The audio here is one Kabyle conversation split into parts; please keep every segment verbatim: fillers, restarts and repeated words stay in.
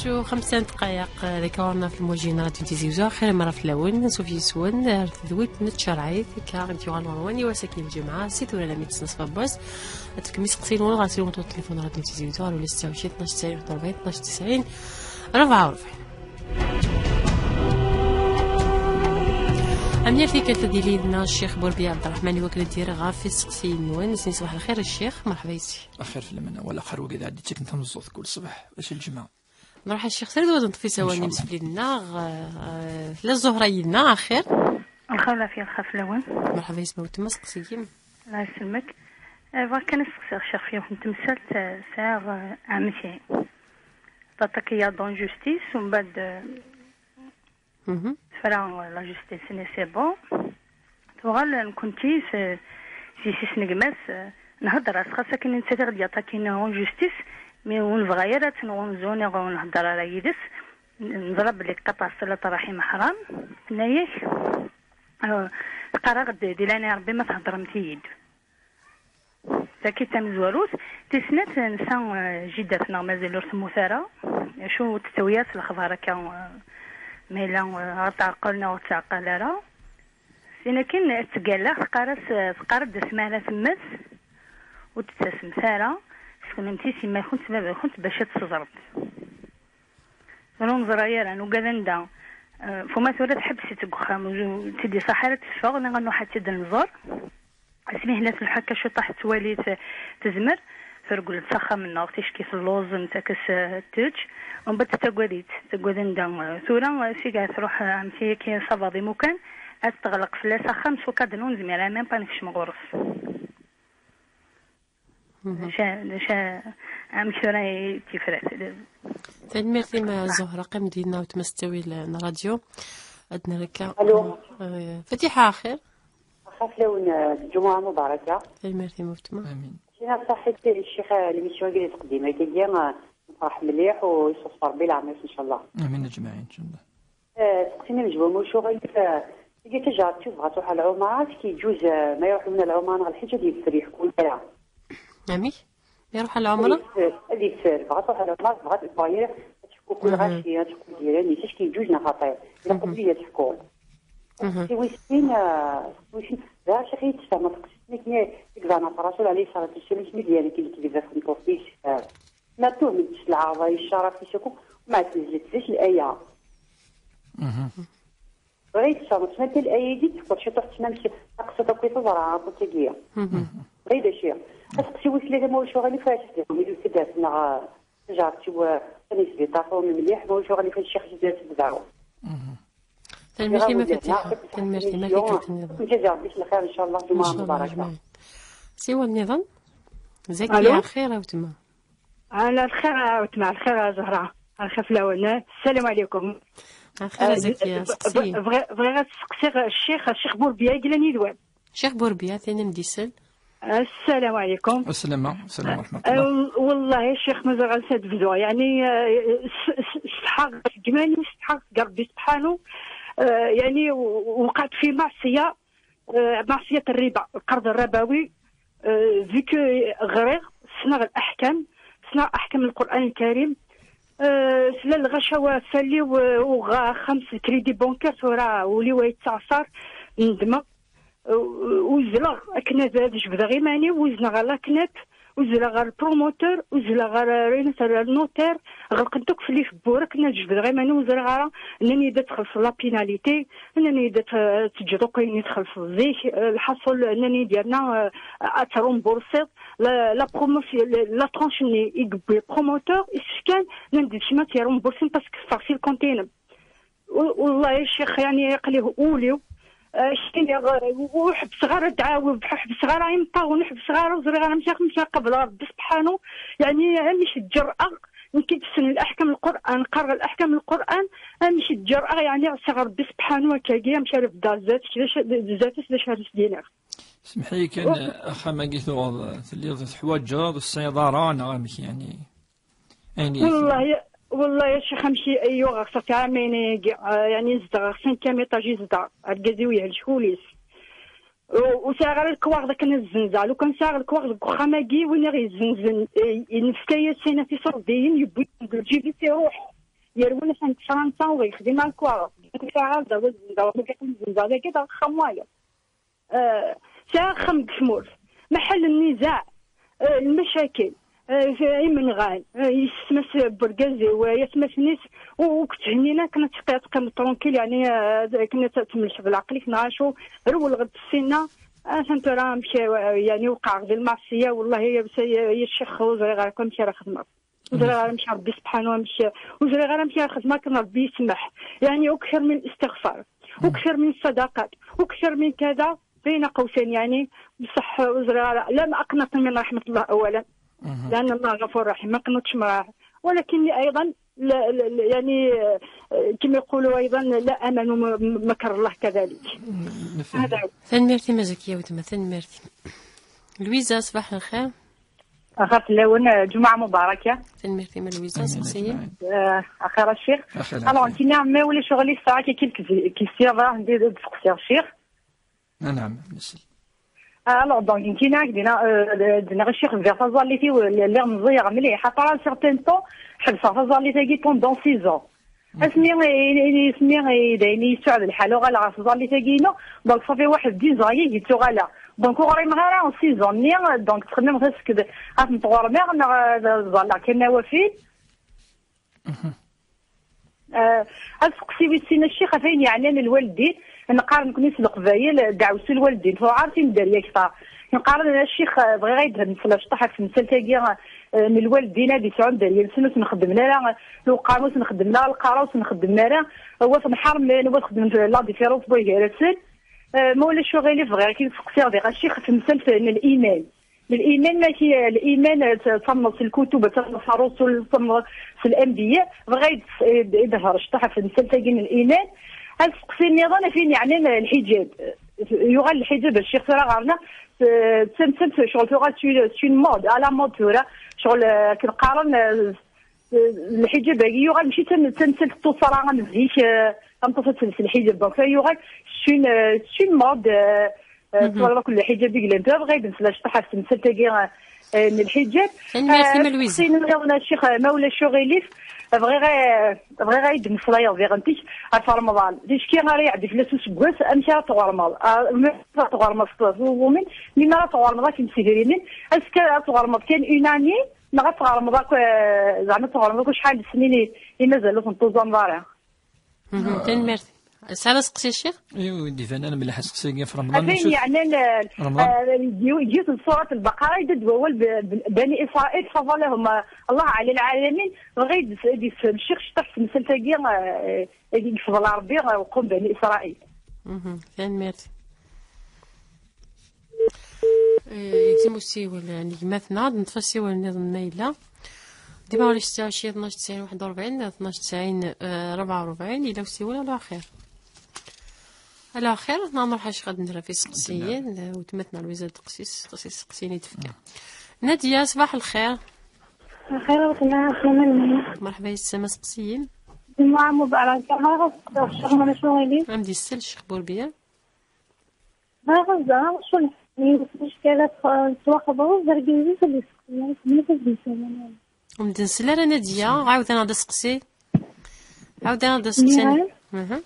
Xemsa n ddqayeq, eh, deg ɣur-neɣ fi lmujin n Radyu Tizi Uzzu. Xir mara fell-awen, ansuf yis-wen ar tedwilt n tcerɛit, akka i d-yuɣal ɣur-wen i wass-agi n lǧemɛa, si tura almi d snat wass. Ad tefkem iseqsiyen-nwen ɣer sin n uṭṭun n telefun n Radyu Tizi Uzzu, ɣer ula setta u ɛecrin, tnac tesɛin u rebɛin, tnac tesɛin, rebɛa u rebɛin. Am yal tikkelt ad yili yid-neɣ Ccix Burbi Ɛebderreḥman i wakken ad d-yerr ɣef iseqsiyen-nwen. Sin, ṣbaḥ lxir a Ccix, merḥba yes-k. Axir fell-am, wala axir wagi d ɛeddi ttaken tameẓẓuɣt kul ṣṣbeḥ, ass n lǧemɛa. Nruḥ a Ccix, srid ad neṭṭef isawalen n imsefliden-nneɣ, eh, eh, tella Zuhra yid-neɣ, axir? Lxir, lɛafya, lxir fell-awen. Merḥba yes-m a weltma, seqsi-m. Allah yesselmek. Eh, bɣiɣ kan ad seqsiɣ Ccix ɣef yiwet n temsalt, eh, sɛiɣ, eh, ɛemti. Taṭak-iyi-d en justice, umbeɛd, eh, Mhm. Tefra la justice-nni, c'est bon. Tuɣal nekkenti s, s yessi-s n gma-s, eh, nhedder-as, xas akken netta i ɣ-d-yaṭakin en justice, mi ur nebɣa ara ad tt-nɣunzu neɣ ur nhedder ara yid-s, n-, neẓra belli teqqar-as ṣilat ṛṛaḥim ḥram, tenna-yak, eh, teqqar-aɣ-d di leɛnaya Ṛebbi ma theddremt-iyi-d. Tagi d tamezwarut. Tis snat, nsa, eh, jida-tneɣ mazal ur temmut ara. Acu ur tettawi ara s lexbar akka, eh, ma yella, eh, ɣer tɛeqqel neɣ ur tettɛeqqal ara. Sin akin, ad tettgallax, teqqar-as, eh, teqqar-d asmi ara temmet, ur d-tettasemt ara, s kennemti s yemma-kent, s baba-kent, bac ad tt-teẓremt. Ur neẓra ara, nugad anda. Eh, fuma tura tḥebbes-itt deg uxxam, ur tt-id-iṣaḥ ara ad teffeɣ, neɣ ad nruḥ ad tt-id-nẓer. Asmi hna tleḥḥu akka ciṭuḥ, tettwali-tt tezmer, tergel-d s axxam-nneɣ, ticki telluẓ, nettak-as, eh, tečč, umbeɛd tettagad-itt, tettagad anda, eh, tura, eh, seg ad truḥ, eh, ɛemti-agi sabaḍ imukan, ad teɣleq fell-as axxam, s wakka-d ur nezmir ara même pas nekcem ɣur-s. Mhm. Ca-, ca-, amek tura i tifrat? Tanemmirt-im a Zuhra, qqim dinna weltma s ttawil n ṛṛadyu. Ad nerr akka. Alo. Eh, Fatiḥa, axir? Axir fell-awen, eh, lǧumuɛa mubaraka. Tanemmirt-im a weltma. Amin. Sina ṣaḥit ccix, eh, l'émission-agi di tqeddim-agi, eh, nefreḥ mliḥ u iṣṣeṣṣer Ṛebbi leɛmer-is, ncallah. Amin aǧmaɛin, ncallah. Eh, seqsi-nni n jbum, ur cuɣal, eh, tigi tajaṛt tebɣa tṛuḥ ɣer lɛumṛa, est-ce que yeǧuz, eh, ma iṛuḥ yiwen ɣer lɛumṛa neɣ lḥiǧ ad yeffer yeḥku wala? Amek? Ma iṛuḥ ɣer lɛumṛa? Ad yeffer, ad yeffer, tebɣa tṛuḥ ɣer lɛumṛa, tebɣa, tebɣa yir ad teḥku kul ɣaci, ad teḥku d yiran-is, est-ce que yeǧuz neɣ xaṭi? Ilaq obligé ad teḥku. Seqsi wis sin, eh, seqsi wis sin, d acu i yi-d-tfehmeḍ teqsiṭ-nni i yeẓran ɣef Ṛṛasul ɛalayhi ṣṣalatu wassalam, isem i d-yerra deg lekdeb ɣef tmeṭṭut-is, eh, Ma tuhmemt s lɛerḍa i ccerf-is akk, ma tnezlet d acu laya. Mhm. Bɣiɣ ad tfehmeḍ, ma tella laya-agi teḥkuḍ ciṭuḥ ttmam s taqsiṭ akk i teḍra, akk tagi. Mhm. Bɣiɣ d acu. Aseqsi wis tlata, ma ulac uɣilif, ad as-d-ihum i tudert neɣ, eh, tajaṛt-iw, eh, tanisbit, aṭum mliḥ, ma ulac uɣilif, ad ccix ad as-d-daɛu. Mhm. Tanemmirt-im a Fatiḥa. Tanemmirt-im a tikkelt nniḍen. Njaza Ṛebbi s lxir, ncallah, ǧumuɛa mubaraka. Siwa nniḍen? Zakiya, axir a weltma? Ɛla lxir a weltma, lxir a Zahra, lxir fell-awen. Sslam ɛlikum. Axir a Zakiya, seqsi. Bɣiɣ ad seqsiɣ ccix, ccix Burbiya i yellan yid-wen. Ccix Burbiya, tin am d-isel. Sslam ɛlikum. Sslam, sslam wa ṛeḥma ṭullah. Wellah a ccix, ma ẓriɣ ansa ad bduɣ. Yeɛni, eh, s-, s-, setḥaɣ seg iman-iw, setḥaɣ seg Ṛebbi sebḥanu. Eh, yeɛni, w-, wqɛet fi maɛṣiya, eh, maɛṣiyat rriba, lqerḍ rrabawi. Eh, vu que ɣriɣ, ssneɣ leḥkam, ssneɣ aḥkam n Lqur'an Lkarim. Eh, tella lɣaci ɣef wallen-iw, eh, uɣeɣ axxam s lkridi bankaire, tura ul-iw a yettaɛṣar, nedmeɣ. Uzzleɣ akken ad, ad jebdeɣ iman-iw, uzzleɣ ɣer la CNEP, uzzleɣ ɣer le promoteur, uzzleɣ ɣer, ɣer, ɣer le notaire, ɣelqent akk fell-i tewwura akken ad jebdeɣ iman-iw, ur ẓriɣ ara, nnan-iyi-d ad txellṣeḍ la pénalité, nnan-iyi-d ad t-, ad teǧǧeḍ akk ayen i txellṣeḍ zik, eh, lḥaṣul, nnan-iyi-d yerna, eh, ad tremboursiḍ la, la promotion, la, la tranche-nni i yewwi le promoteur, isefkan, nnan-d d kemm ad tt-iremboursin parce que teffeɣ si le compte-inem. Wellah a ccix, yeɛni aql-i ul-iw, eh, ur ḥebbseɣ ara ddeɛwa, ur ḥebbseɣ ara imeṭṭawen, ur ḥebbseɣ ara, ur ẓriɣ ara amek, amek ara qableɣ Ṛebbi sebḥanu, yeɛni amek ttjerrɛeɣ, nekk i yessnen leḥkam n Lqur'an, qqareɣ leḥkam n Lqur'an, amek ttjerrɛeɣ, yeɛni ɛṣiɣ Ṛebbi sebḥanu akkagi, amek ara beddeɣ zdat-s, d acu, zdat-s d acu ara s-d-iniɣ. Semmeḥ-iyi kan, axxam-agi tuɣeḍ, telliḍ teḥwaǧeḍ, ur tesɛiḍ ara, neɣ amek yeɛni? Ayen i Wellah, wellah a ccix, amek i, i yuɣeɣ ṣafi ɛamayen-agi, eh, yeɛni zedɣeɣ cinquième étage i zedɣeɣ, argaz-iw yehlek ul-is. U-, ur sɛiɣ ara lekwaɣeḍ akken ad zzenzeɣ. Lukan sɛiɣ lekwaɣeḍ deg uxxam-agi, win i ɣ-yezzenzen, eh, nefka-yas ayen ɣef iṣurdiyen, yewwi-ten deg lǧib-is, iruḥ. Yerwel atan deg Fransa u yexdim ar kwaɣ. Deg usaɛa d awal zzenzeɣ, ma yeqqim zzenzeɣ dagi d axxam wayeḍ. Eh, sɛiɣ axxam deg tmurt. Maḥal n nnizeɛ, eh, lmacakil, eh, imenɣan, eh, yessetma-s n urgaz-iw, eh, yatmaten-is, u, u k-thennin akken ad teqqiḍ, teqqimeḍ tranquille, yeɛni, eh, akken ad tmelḥeḍ leɛqel-ik neɣ acu, rewleɣ-d ssinna, atan tura amek, eh, yeɛni wqeɛeɣ di lmeɛṣiyya, wallahi, ya, ya, ya ccix, ur ẓriɣ ara akk amek ara xedmeɣ. Ur ẓriɣ ara amek Rebbi subḥanu, amek, ur ẓriɣ ara amek ara xedmeɣ akken Rebbi yesmeḥ. Yeɛni, ukthar min istiɣfar, ukthar min ṣṣadaqat, ukthar min kada, d ayen aqewsen, yeɛni, bṣeḥ ur ẓriɣ ara, la ma aqnatu min raḥmat Allah awalan, lan Allah ɣafur raḥim, ma qnutx mraḥ. Walakin ayḍan, la, la, la, yeɛni, eh, kima yequlu ayḍan, la amanu ma-, makr Allah kadalik. Hada. Tanemmirt-im a Zakiya weltma, tanemmirt-im. Lwiza, ṣbaḥ lxir. Axir fell-awen, eh, ǧemɛa mubaraka. Tanemmirt-im a Lwiza, seqsi-yi. Eh, axir a ccix. Alors, nekkini, ma ulac aɣilif, sɛiɣ kan quelques questions, bɣiɣ ad d-seqsiɣ ccix. Anɛam, nesel. Alors, donc, nekkini, ak d-nniɣ, eh, d-nniɣ a ccix, bdiɣ taẓallit-iw, lliɣ meẓẓiyeɣ mliḥ. Après un certain temps, ḥebseɣ taẓallit-agi pendant six ans. Asmi i, i, asmi i, d ayen i yessuɛed lḥal, uɣaleɣ ɣer tẓallit-agi-inu, donc ça fait waḥed dix ans i yettuɣaleɣ. Donc ur ɣrimeɣ ara six ans-nni, donc ttxemmimeɣ asekd ad ten-tɣurmeɣ neɣ ad ẓalleɣ kan awafil. Eh, aseqsi wis sin, a ccix, ɣef ayen yeɛnan lwaldin, neqqar nekni s leqbayel, ddeɛwessu n lwaldin, tuɛer timderya kter. Neqqar a ccix, eh, bɣiɣ ad d-nsel acṭaḥ ɣef temsalt-agi, eh, n lwaldin ad yesɛun dderya-nsen, ur sen-xeddmen ara lewqam, ur sen-xeddmen ara lqara, ur sen-xeddmen ara wat nḥermen, wat xeddmen la différence n way gar-asen. Eh, ma ulac uɣilif, bɣiɣ kan ad seqsiɣ diɣ a ccix ɣef temsalt n liman. Liman, ma k-, liman, eh, t-, tamneḍ s lkutub, tamneḍ s rrusul, tamneḍ s lanbiya, bɣiɣ ad d-, ad d-hder acṭaḥ ɣef temsalt-agi n liman. Aseqsi nniḍen, ɣef ayen yeɛnan lḥiǧab. Yuɣal lḥiǧab a ccix tura ɣer-neɣ, eh, d tamsalt, ccɣel tuɣal s une, s une mode, à la mode tura. Ccɣel, eh, akken qqaren, eh, eh, lḥiǧab-agi yuɣal mačči d tam-, d tamsalt n tuṣṣra am zik, eh, tameṭṭut ad telbes lḥiǧab. Donc, yuɣal s une, eh, s une mode, eh, eh, twalaḍ akk lḥiǧab i yellan tura, bɣiɣ ad d-nsel acṭaḥ ɣef temsalt-agi, eh, n lḥiǧab. Tanemmirt-im a Lwiza. Aseqsi nniḍen a ccix, eh, ma ulac uɣilif, bɣiɣ, eh, bɣiɣ ad d-mmeslayeḍ diɣen tik ɣef Remḍan. Ticki ara iɛeddi fell-as useggas, amek ara tɣermeḍ? Ah, mi ara tɣermeḍ s, s uẓumin, mi ara tɣermeḍ akken s idrimen, asekkar ara tɣermeḍ kan une année, neɣ ad tɣermeḍ akk, eh, zeɛma ad tɣermeḍ akk acḥal n snin i, i mazal ur ten-tuẓameḍ ara? Mhm, tanemmirt. Tesɛiḍ aseqsi, a ccix? Iw, d-ibanen mliḥ aseqsi-agi ɣef Remḍan. Atan yeɛnan, eh, Remḍan. Eh, yiw-, yiwet n surat Lbaqara, yedda-d wawal b-, b-, Bani Israil, fadalahum, eh, Allah ɛala lɛalamin. Bɣiɣ ad d-, ad d-yessefhem ccix cṭaḥ s temsalt-agi, eh, i yefḍel Rebbi, eh, uqum Bani Israil. Mhm, tanemmirt. Eh, yegzem usiwel n gma-tneɣ, ad neṭṭef asiwel nniḍen ma yella. Dima ur yesɛi ccix, tnac tesɛin waḥed u rebɛin, tnac tesɛin, eh, rebɛa u rebɛin, yella usiwel, ala xir. Ala xir, neɣ nruḥ acku ad nerr ɣef iseqsiyen, eh, weltma-tneɣ Lwiza Deqsis, ɣef iseqsiyen i d-tefka. Nadia, ṣbaḥ lxir. Lxir a weltma, aslama lmina. Merḥba yes-m, aseqsiyen. Jmuɛa mubaraka, ɣer ɣef ccix, ma ulac uɣilif. Am d-yessel ccix Burbiya. Bɣiɣ ad ẓreɣ acu n yiwet n ccikala tettwaxḍeb d argaz-is ur d-yesseqsi ara, temmut ur d-yessawal ara. Ur m-d-nsel ara Nadia, ɛawed-aneɣ-d aseqsi. Ɛawed-aneɣ-d aseqsi. Nniɣ-am, mhm,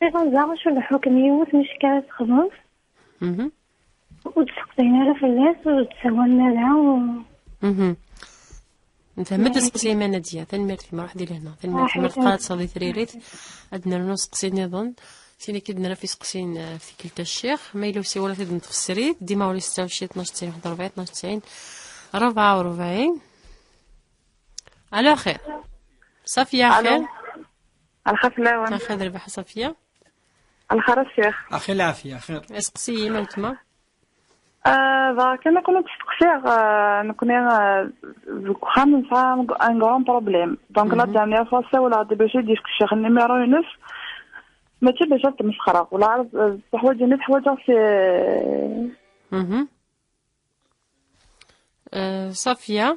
bɣiɣ ad ẓreɣ acu n lḥukm n yiwet n ccikala texḍeb, mhm, ur d-sseqsayen ara fell-as, ur d-ssawalen ara, u- Mhm. Nfhem-d aseqsi-im a Nadia, tanemmirt-im, ruḥ di lehna, tanemmirt-im, ruḥ di lehna. Ad teqqimeḍ di tririt, ad nernu aseqsi nniḍen, sin akka d-nerra ɣef iseqsiyen, eh, ɣef tikkelt a ccix, ma yella usiwel ad t-id-neṭṭef srid, dima ur yesɛa ccix, tnac tesɛin waḥed u rebɛin, tnac tesɛin rebɛa u rebɛin. Alo, axir. Safiya, alo. Axir. Lxir fell-awen. Axir d rrbeḥ a Safiya. Lxir a ccix. Axir lɛafiya, axir. Aseqsi-im a weltma. Ah, dɣa kan ad ken-id-steqsiɣ, ah, nekkni, ah, deg uxxam nesɛa un grand problème. Donc, la dernière fois, ssawleɣ-d bac ad d-yefk ccix numéro-ines. Mačči bac ad t-smesxreɣ. Wala, ah, teḥwaǧ-, teḥwaǧeɣ s- Mhm. Eh, Safiya,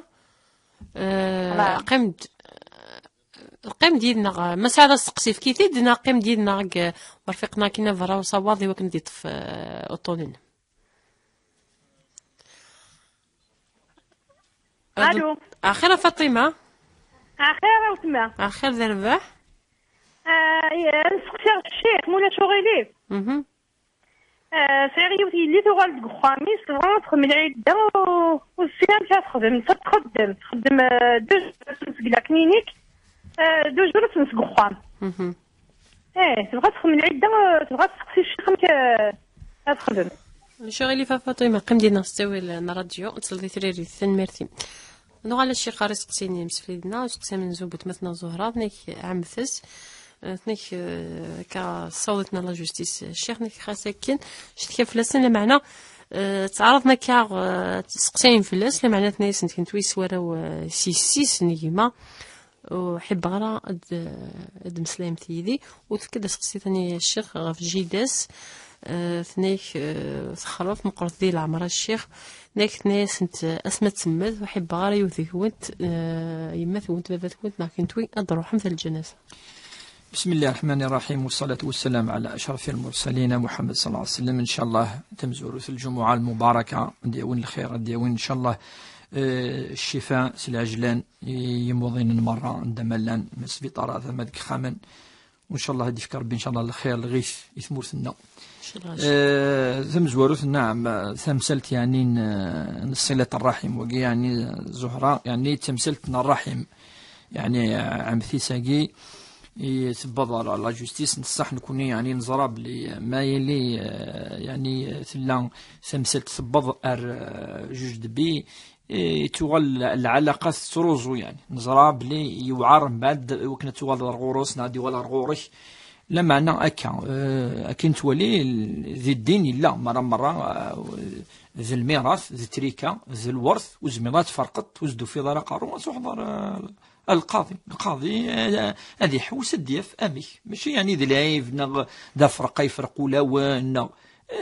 eh, qqim-d, qqim-d yid-neɣ, ma tesɛiḍ asteqsi, efk-it-id, neɣ qqim-d yid-neɣ deg, eh, urfiq-nneɣ akkin aberra usawaḍ i wakken ad d-yeṭṭef, eh, uṭṭun-nnem. Alo. Axir a Faṭima. Axir a weltma. Axir d rrbeḥ. Ah, ya, nseqsiɣ ccix, ma ulac uɣilif. Mhm. Ah, sɛiɣ yiwet yelli tuɣal deg uxxam-is, tebɣa ad texdem lɛidda, u-, ur tessin amek ara texdem. Txeddem, txeddem, ah, deux jours seg la clinique, ah, deux jours seg uxxam. Mhm. Eh, tebɣa texdem lɛidda, ah, tebɣa ad tseqsi ccix amek, ah, ad texdem. Ulac aɣilif a Faṭima, qqim dinna s ttawil n ṛṛadyu, ad tesleḍ i tririt, tanemmirt-im. Nuɣal a ccix ɣer iseqsiyen imsefliden-a, iseqsi amenzu n weltma-tneɣ Zuhra, tenna-k ɛemmet-as, eh, tenna-k, eh, akka tessawḍ-iten ɣer la justice, ccix, tenna-k xas akken, cetkan fell-asen, lameɛna, eh, ttɛaraḍen akka, eh, seqsayen fell-as, lameɛna tenna-yasen-d kentwi s warraw, eh, s yessi-s n gma, ur ḥibbeɣ ara ad, ad d-meslayemt yid-i, u tefka-d aseqsi tani a ccix ɣef jida-s, eh, tenna-k, eh, texref meqqret di leɛmer a ccix, tenna-k, tenna-yasent, eh, asma d-temmet, ur ḥibbeɣ ara yiwet deg-went, eh, yemma-twent, baba-twent, neɣ kentwi, ad d-truḥemt ar lǧanaza. بسم الله الرحمن الرحيم، والصلاة والسلام على أشرف المرسلين محمد صلى الله عليه وسلم. إن شاء الله تمزورث الجمعة المباركة ديون الخير ديون إن شاء الله. آه، الشفاء سلعجلان يموضين مرة عندما لان من السبيطارات ما دك خامن. وإن شاء الله هدي فكر إن شاء الله الخير الغيث يثمرثنا. آه، ثم زوروث نعم، آه، ثمسلت يعني ن-، صلة الرحم وقي يعني زهرة يعني تمسلت الرحم. يعني عام ثيساقي يتبضل على جوستيس نصح نكوني يعني نزراب لي ما يلي، آه، يعني ثلا ثمسلت تبض ار، آه، جوج دبي. إيه، توغل العلاقات تروزو يعني. نزرع بلي يوعر من بعد وكنا توغل الغروس، نادي ولا الغورش. لا معنى أكا، آه، أكين تولي ال-، ذي الدين إلا مرة مرة، آه، ذي الميراث، ذي التريكة، ذي الورث، وزميضات فرقت، وزدو في ضرق قارو، وتحضر، آه، القاضي. القاضي، آه، هذه حوس الديف أمي. ماشي يعني ذي العيب، نغ-، ذا فرق يفرق ولا و-، نغ-،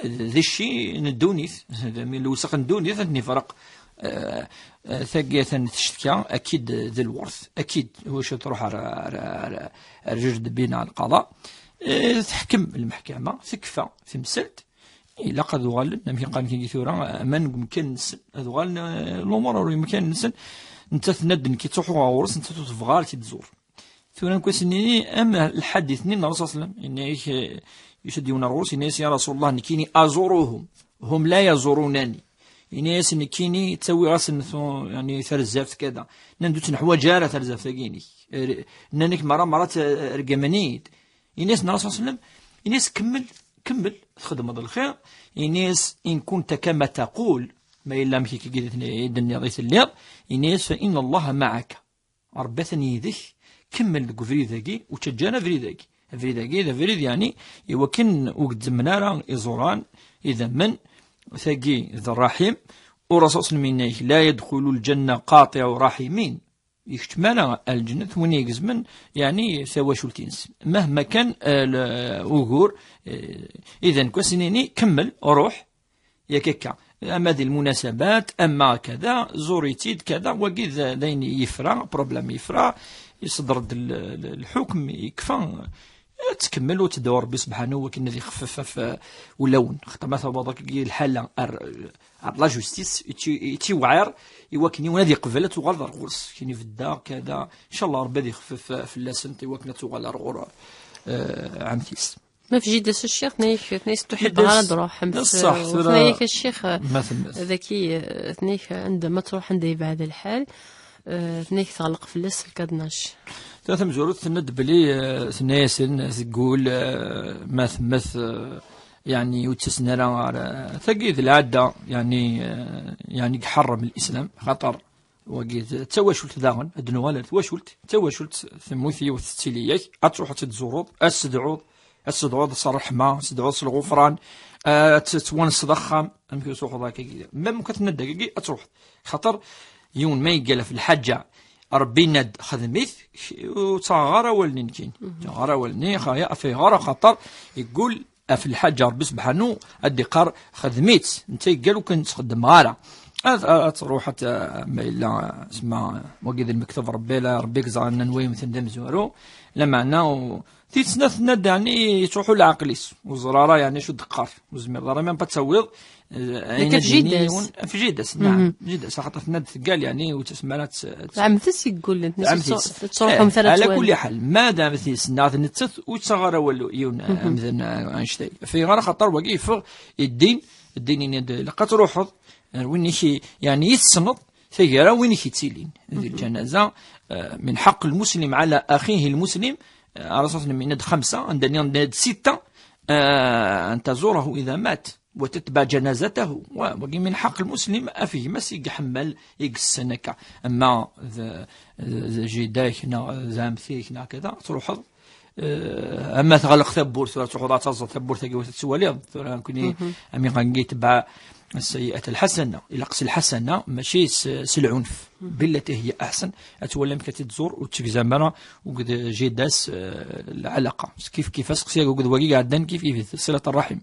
ذي الشيء ندونيث، ذا من الوسخ ندونيث، نفرق. آه، آه، ثقية تشتكى، أكيد ذي الورث، أكيد هو شو تروح على، على، على، على جوج دبينا على القضاء. آه، تحكم المحكمة، تكفى، تمسلت. إلا قد وغالن، نمشي قال كي ثورة، أمان مكان نسن، هذ وغالن، آه، الأمور أو مكان نسن. أنت تندن كي تروح غورس، أنت تتفغار كي تزور. Tura nekk ass-nni am lḥadit-nni n Ṛṛusul صلى الله عليه وسلم, yenna-yak, eh, yusa-d yiwen ar ɣur-s, yenna-yas: "Ya Rasul Allah, nekkini aẓuruhum, hum la yazurunani." Yenna-yas: "Nekkini ttawiɣ-asen tu-, yani, tarzaft kada." Nnan-d: "Ur tt-neḥwaǧ ara tarzaft-agi-inek." Eh, nnan-ak: "Mara, mara tt-, regmen-iyi-d." Yenna-yas Ṛṛusul صلى الله عليه وسلم, yenna-yas: "Kemmel, kemmel, txedmeḍ lxir." Yenna-yas: "In kunta kama taqul", ma yella amek i k-, i d-tenniḍ i telliḍ, yenna-yas: "Fa inna Allaha ma'aka." Ṛebbi atan yid-k, kemmel deg ubrid-agi, ur ttaǧǧa ara abrid-agi. Abrid-agi d abrid, yeɛni, i wakken ur gezzmen ara iẓuran, idammen, tagi d ṛṛaḥim. U Ṛṛasul صلى الله عليه وسلم yenna-yak: "La yadxulu lǧenna qaṭiɛu raḥimin." Ikeččem ara lǧennet win igezmen, yeɛni, tawacult-ines. Mahma kan, eh, l-, ugur, eh, idan, nekk ass-nni, kemmel, ruḥ, yak akka. Ama di lmunasabat, ama kada, ẓur-itt-id, kada, wagi d, d ayen yefra, problème yefra, iṣedder-d l-, l-, lḥukm, yekfa, eh, tkemmel u tedɛu Ṛebbi subḥanahu wakken ad ixeffef ɣef, eh, ulawen. Xaṭer ma tawweḍ akkagi lḥala ar, ar la justice, i ti-, i tiwɛir, i wakken yiwen ad yeqbel ad tuɣaleḍ ar ɣur-s. Kini bedda, kada, ncallah Ṛebbi ad ixeffef, eh, fell-asent, i wakken ad tuɣal ar ɣur, eh, ɛemti-s. Ma f jida-s a ccix, tenna-yak, tenna-yas: "Ur ḥibbeɣ ara ad d-ruḥemt." D ṣṣeḥ, tura tenna-yak a ccix, ma temmet. Daki, tenna-yak anda ma tṛuḥ, anda yebɛed lḥal, eh, tenna-yak teɣleq fell-as lkaḍnac. Ta tamezwarut tenna-d belli, eh, tenna-yasen, teggul, eh, ma temmet, eh, yeɛni ur ttasen ara ɣer, eh, tagi d lɛadda, yeɛni, eh, yeɛni iḥeṛṛem lislam, xaṭer wagi d, d tawacult daɣen, ad nuɣal ar twacult. Tawacult temmut yiwet, tettili-yak, ad truḥeḍ ad tt-id-tzureḍ, ad s-tedɛuḍ, ad s-tedɛuḍ s ṛṛeḥma, ad s-tedɛuḍ s lɣufran, ad tettwanseḍ axxam, amek ur truḥeḍ akkagi. Même kan tenna-d akkagi, ad truḥeḍ. Xaṭer yiwen ma yeggal ɣef lḥaǧa, Ṛebbi yenna-d xdem-it, ur ttaɣeɣ ara awal-nni nekkini. Mhm. Ttaɣeɣ ara awal-nni, xaya, af ayɣer, axaṭer yeggul ɣef lḥaǧa Ṛebbi subḥanu ad d-iqqar xdem-itt, netta yeggal ur ken-ttxeddem ara. Ad, ad, ad truḥ ad, ma yella, sma, wagi d lmektub Rebbi, la Rebbi yeẓra anwa yemmten d amezwaru, lameɛna u, tis snat tenna-d, yeɛni, yettruḥu leɛqel-is, ur ẓer ara, yeɛni, acu d-teqqar, ur zmireḍ ara même ad tawiḍ, eh, ayen ad d-yini jida-s. Yiwen, f jida-s, naɛam, jida-s, axaṭer tenna-d teggal, yeɛni, ur ttasem ara ad tt-, ad tt-, d ɛemti-s yeggullen, d ɛemti-s. Tettruḥumt ara ala twalimt. Kulli ḥal, ma d ɛemti-s, neɣ d nettat, ur ttaɣ ara walu, yiwen, amdan, eh, annect-a. Fi ɣer axaṭer wagi yeffeɣ i ddin, ddin-ini d, ilaq ad truḥeḍ, ar win i k-, yeɛni i tessneḍ, tagara win i k-yettilin di lǧanaza, eh, من حق المسلم على أخيه المسلم, eh, ara ṣṣut nemmina-d xemsa, anda nniḍen-d sitta, eh, أن تزوره إذا مات وتتبع جنازته. Wa, wagi من حق المسلم, af gma-s i iḥemmel, i yessen akka. Ama d, d, d jida-k, neɣ d ɛemti-k, neɣ kada, truḥeḍ, Eh, ama tɣelq tawwurt, tura truḥeḍ ad taẓeḍ tawwurt-agi, ur tettwaliḍ. Tura nekni, ami ɣangi tebɛ السيئة الحسنة, ilaq s lḥasana, mačči s, s lɛunf. بالتي هي أحسن, ad twali amek ad tt-id-tẓur, ur tt-tegzam ara, akked jida-s, eh, lɛalaqa. Kif kif, aseqsi-agi akked wagi iɛeddan kif kif, صلة الرحم.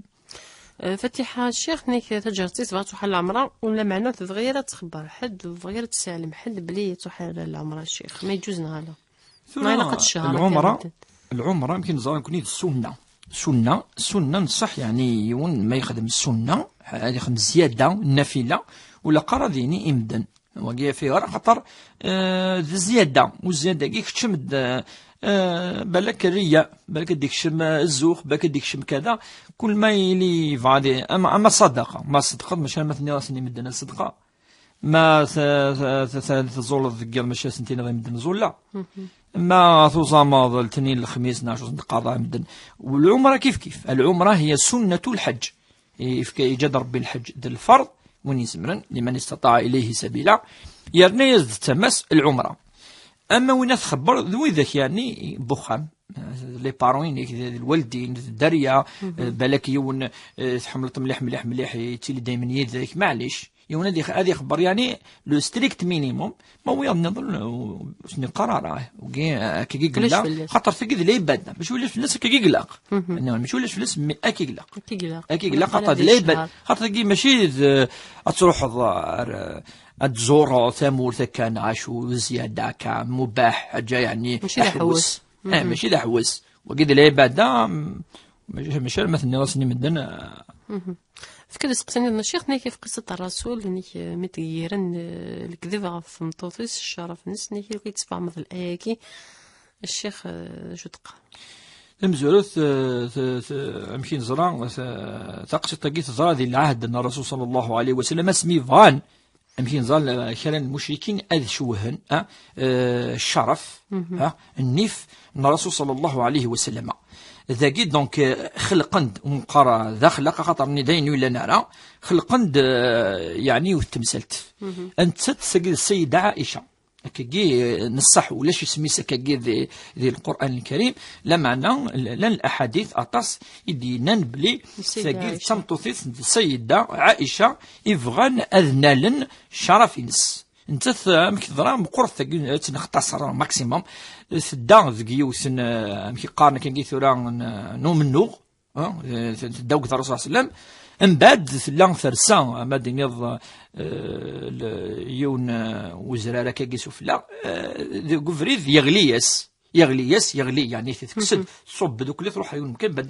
Eh, Fatiḥa, ccix, nek taǧert-is tebɣa ad truḥ ɣer lɛemra, u lameɛna ur tebɣi ara ad txebber ḥedd, ur tebɣi ara ad tesseɛlem ḥedd belli ad truḥ ɣer lɛemra, ccix. Ma yeǧǧuz neɣ ala? Tura, ma ilaq ad tcehher akka lɛumra, medden. Lɛumra, amek i neẓra nekni d ssunna. Ssunna, ssunna n ṣṣeḥ, yeɛni yiwen ma yexdem ssunna, ad yexdem zzyada, nafila, ur ilaq ara ad yini i medden. Wagi fi ɣer axaṭer, eh, d zzyada, u zzyada-agi keččem-d, eh, balak rriya, balak ad d-ikcem, eh, zzux, balak ad d-ikcem kada, kul ma yili yebɣa di, ama, ama ṣṣadaqa, ma ṣṣedqeḍ, maca ma tenniḍ-asen i medden ad ṣṣedqa, ma t-, t-, t-, t-, teẓẓulleḍ deg yiḍ, mačči ad sen-tiniḍ i medden ẓẓulleɣ. Ma tuẓameḍ letnin, lexmis, neɣ acu teqqareḍ i medden. Lɛumra kif kif. Lɛumra hiya sunnatul ḥeǧǧ. Yefka, yeǧǧa-d Ṛebbi lḥeǧǧ d lferḍ, win izemren, لمن استطاع إليه سبيلا. Yerna-yas-d tama-s lɛumra. Ama win ad txebber, d widak, yeɛni, n uxxam, les parents-inek, d, d lwaldin, d dderya, eh, balak yiwen, eh, tḥemmleḍ mliḥ, mliḥ, mliḥ, yettili daymen yid-k, maɛlic. Yiwen ad ix-, ad ixebber, yeɛni, le strict minimum, ma wiyaḍ nniḍen, ur sen-iqqar ara, wagi, eh, akkagi i yella, xaṭer tagi d lɛibada, mačči ulac fell-as akkagi i ilaq. Nniḍen, mačči ulac fell-as, mais akkagi i ilaq. Akkagi i ilaq. Akkagi i ilaq, xaṭer d lɛibada, xaṭer tagi mačči d, ad truḥeḍ ar, ad tzureḍ tamurt akka, neɣ acu, zzyada akka, mubaḥ, ḥaǧa, yeɛni, mačči d aḥewwes. Eh, mačči d aḥewwes. Wagi d lɛibada, m-, mačči, mačči alamma tenniḍ-asen i medden, eh. Tefkiḍ iseqsiyen-nniḍen, ccix, nek ɣef qissat n Rasul, nek, eh, mi d-ggiren, eh, lekdeb ɣef tmeṭṭut-is, ccerf-nnes, nek i tfehmeḍ laya-agi, ccix, eh, acu teqqar? Tamezwarut, eh, t-, t-, amek i neẓra, t-, taqsiṭ-agi teḍra di lɛahd n Rasul صلى الله عليه وسلم, asmi bɣan amek i neẓra, kra n lmucrikin ad cewhen, ah, eh, ccerf, ah, nnif n Rasul صلى الله عليه وسلم. Dagi, donc, eh, xelqen-d, ur neqqar d axlaq, axaṭer-nni d ayen ur yellan ara, xelqen-d, eh, yeɛni, yiwet temsalt. Nettat, tagi d Ssayida Ɛica. Akkagi, eh, n ṣṣeḥ, ulac isem-is akkagi di, di Lqur'an Lkarim, lameɛna, l-, llan laḥadit aṭas i d-yennan belli tagi d tameṭṭut-is n Ssayida Ɛica i bɣan ad nalen ccerf-ines. Nettat, amek teḍra, meqqret tagi, ad tt-nextaṣer maximum. Tedda deg yiwet n, eh, amek i qqaren akkagi tura, n, n umennuɣ, ah, eh, tedda deg Rasul صلى الله عليه وسلم. Mbeɛd tella tersa, ama d-iniḍ, eh, l-, yiwen, eh, uzrar akkagi sufella, eh, deg ubrid yeɣli-yas. Yeɣli-yas, yeɣli, yeɛni tekkes-d, tṣubb-d ukli, truḥ ɣer yiwen umkan, mbeɛd,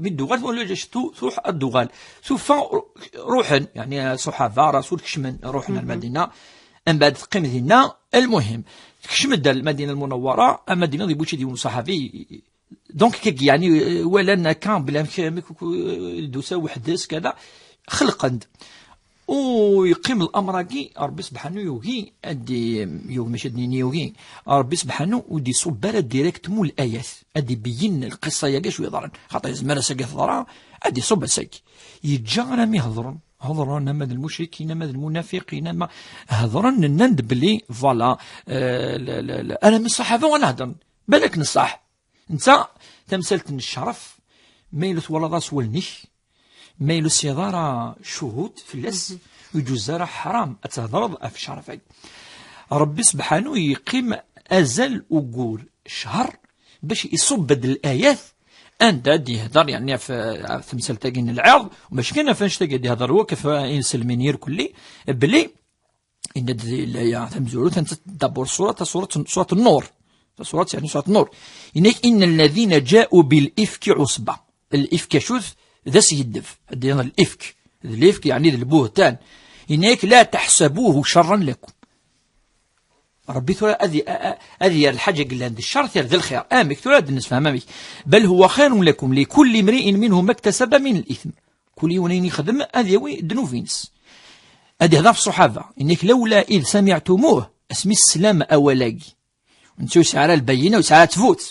mi d-tuɣal, ulac tu-, truḥ ad d-tuɣal. Tufa ru-, ruḥen, yeɛni ṣuḥaba, Rasul kecmen, ruḥen ar Madina. Mbeɛd teqqim dinna, المهم, tekcem-d ar Lmadina Lmunawwara, ama d-iniḍ yewwi-tt-id yiwen uṣaḥabi, donc, kagi, yeɛni, walan akka, bla amek, amek, d-tusa weḥd-s, kada, xelqen-d. U yeqqim l'amr-agi, Ṛebbi sebḥanu yugi, ad d-, yugi, mačči ad d-nini yugi, Ṛebbi sebḥanu ur d-iṣubb ara direct mu l'ayat, ad d-ibeyyen lqissa-yagi acu yeḍran. Xaṭer yezmer ass-agi teḍra, ad d-iṣubb ass-agi. Yeǧǧa armi hedṛen, hedṛen, ama d lmucrikin, ama d lmunafiqin, ama hedṛen, nnan-d belli, voilà, euh, la, la, la, armi ṣṣaḥaba ur hedṛen. Balak n ṣṣeḥ. Netta, tamsalt n ccref, ma yella twalaḍ-as wallen-ik, ma yella ur tesɛiḍ ara ccuhud fell-as, ur yeǧuz ara, ḥram ad thedreḍ ɣef ccref-agi. Ṛebbi sebḥanu yeqqim azal ugur ccher bac iṣubb-d layat anda ad d-yehder, yeɛni, ɣef, ɣef temsalt-agi n lɛirḍ, mačči kan ɣef annect-agi ad d-yehder wakk, ɣef inselmin irkelli, belli Yenna-d di laya tamezwarut, anta dabur surat, surat, surat Nnur. Surat, yeɛni surat Nnur. Yenna-k, "Inna alladhina ja'u bil ifki usba." Lifk acu-t? D aseydef. Ad d-yiniḍ lifk. D lifk, yeɛni d lbuhtan. Yenna-k, "La taḥsabuhu carran lakum." Ṛebbi tura ad i-, a-, a-, ad yerr lḥaǧa yellan d ccer, terr d lxir. Amek? Tura ad d-nessefhem amek. "Bal huwa xayrun lakum, likulli mri'in minhum maktasaba min al-ithm." Kul yiwen ayen yexdem ad yawi ddnub-ines. Ad ihder ɣef ṣṣuḥaba. Yenna-k, "Lawla id sami'tumuh", asmi teslam awal-agi. Netta ur yesɛi ara lbayyina, ur yesɛi ara ttbut.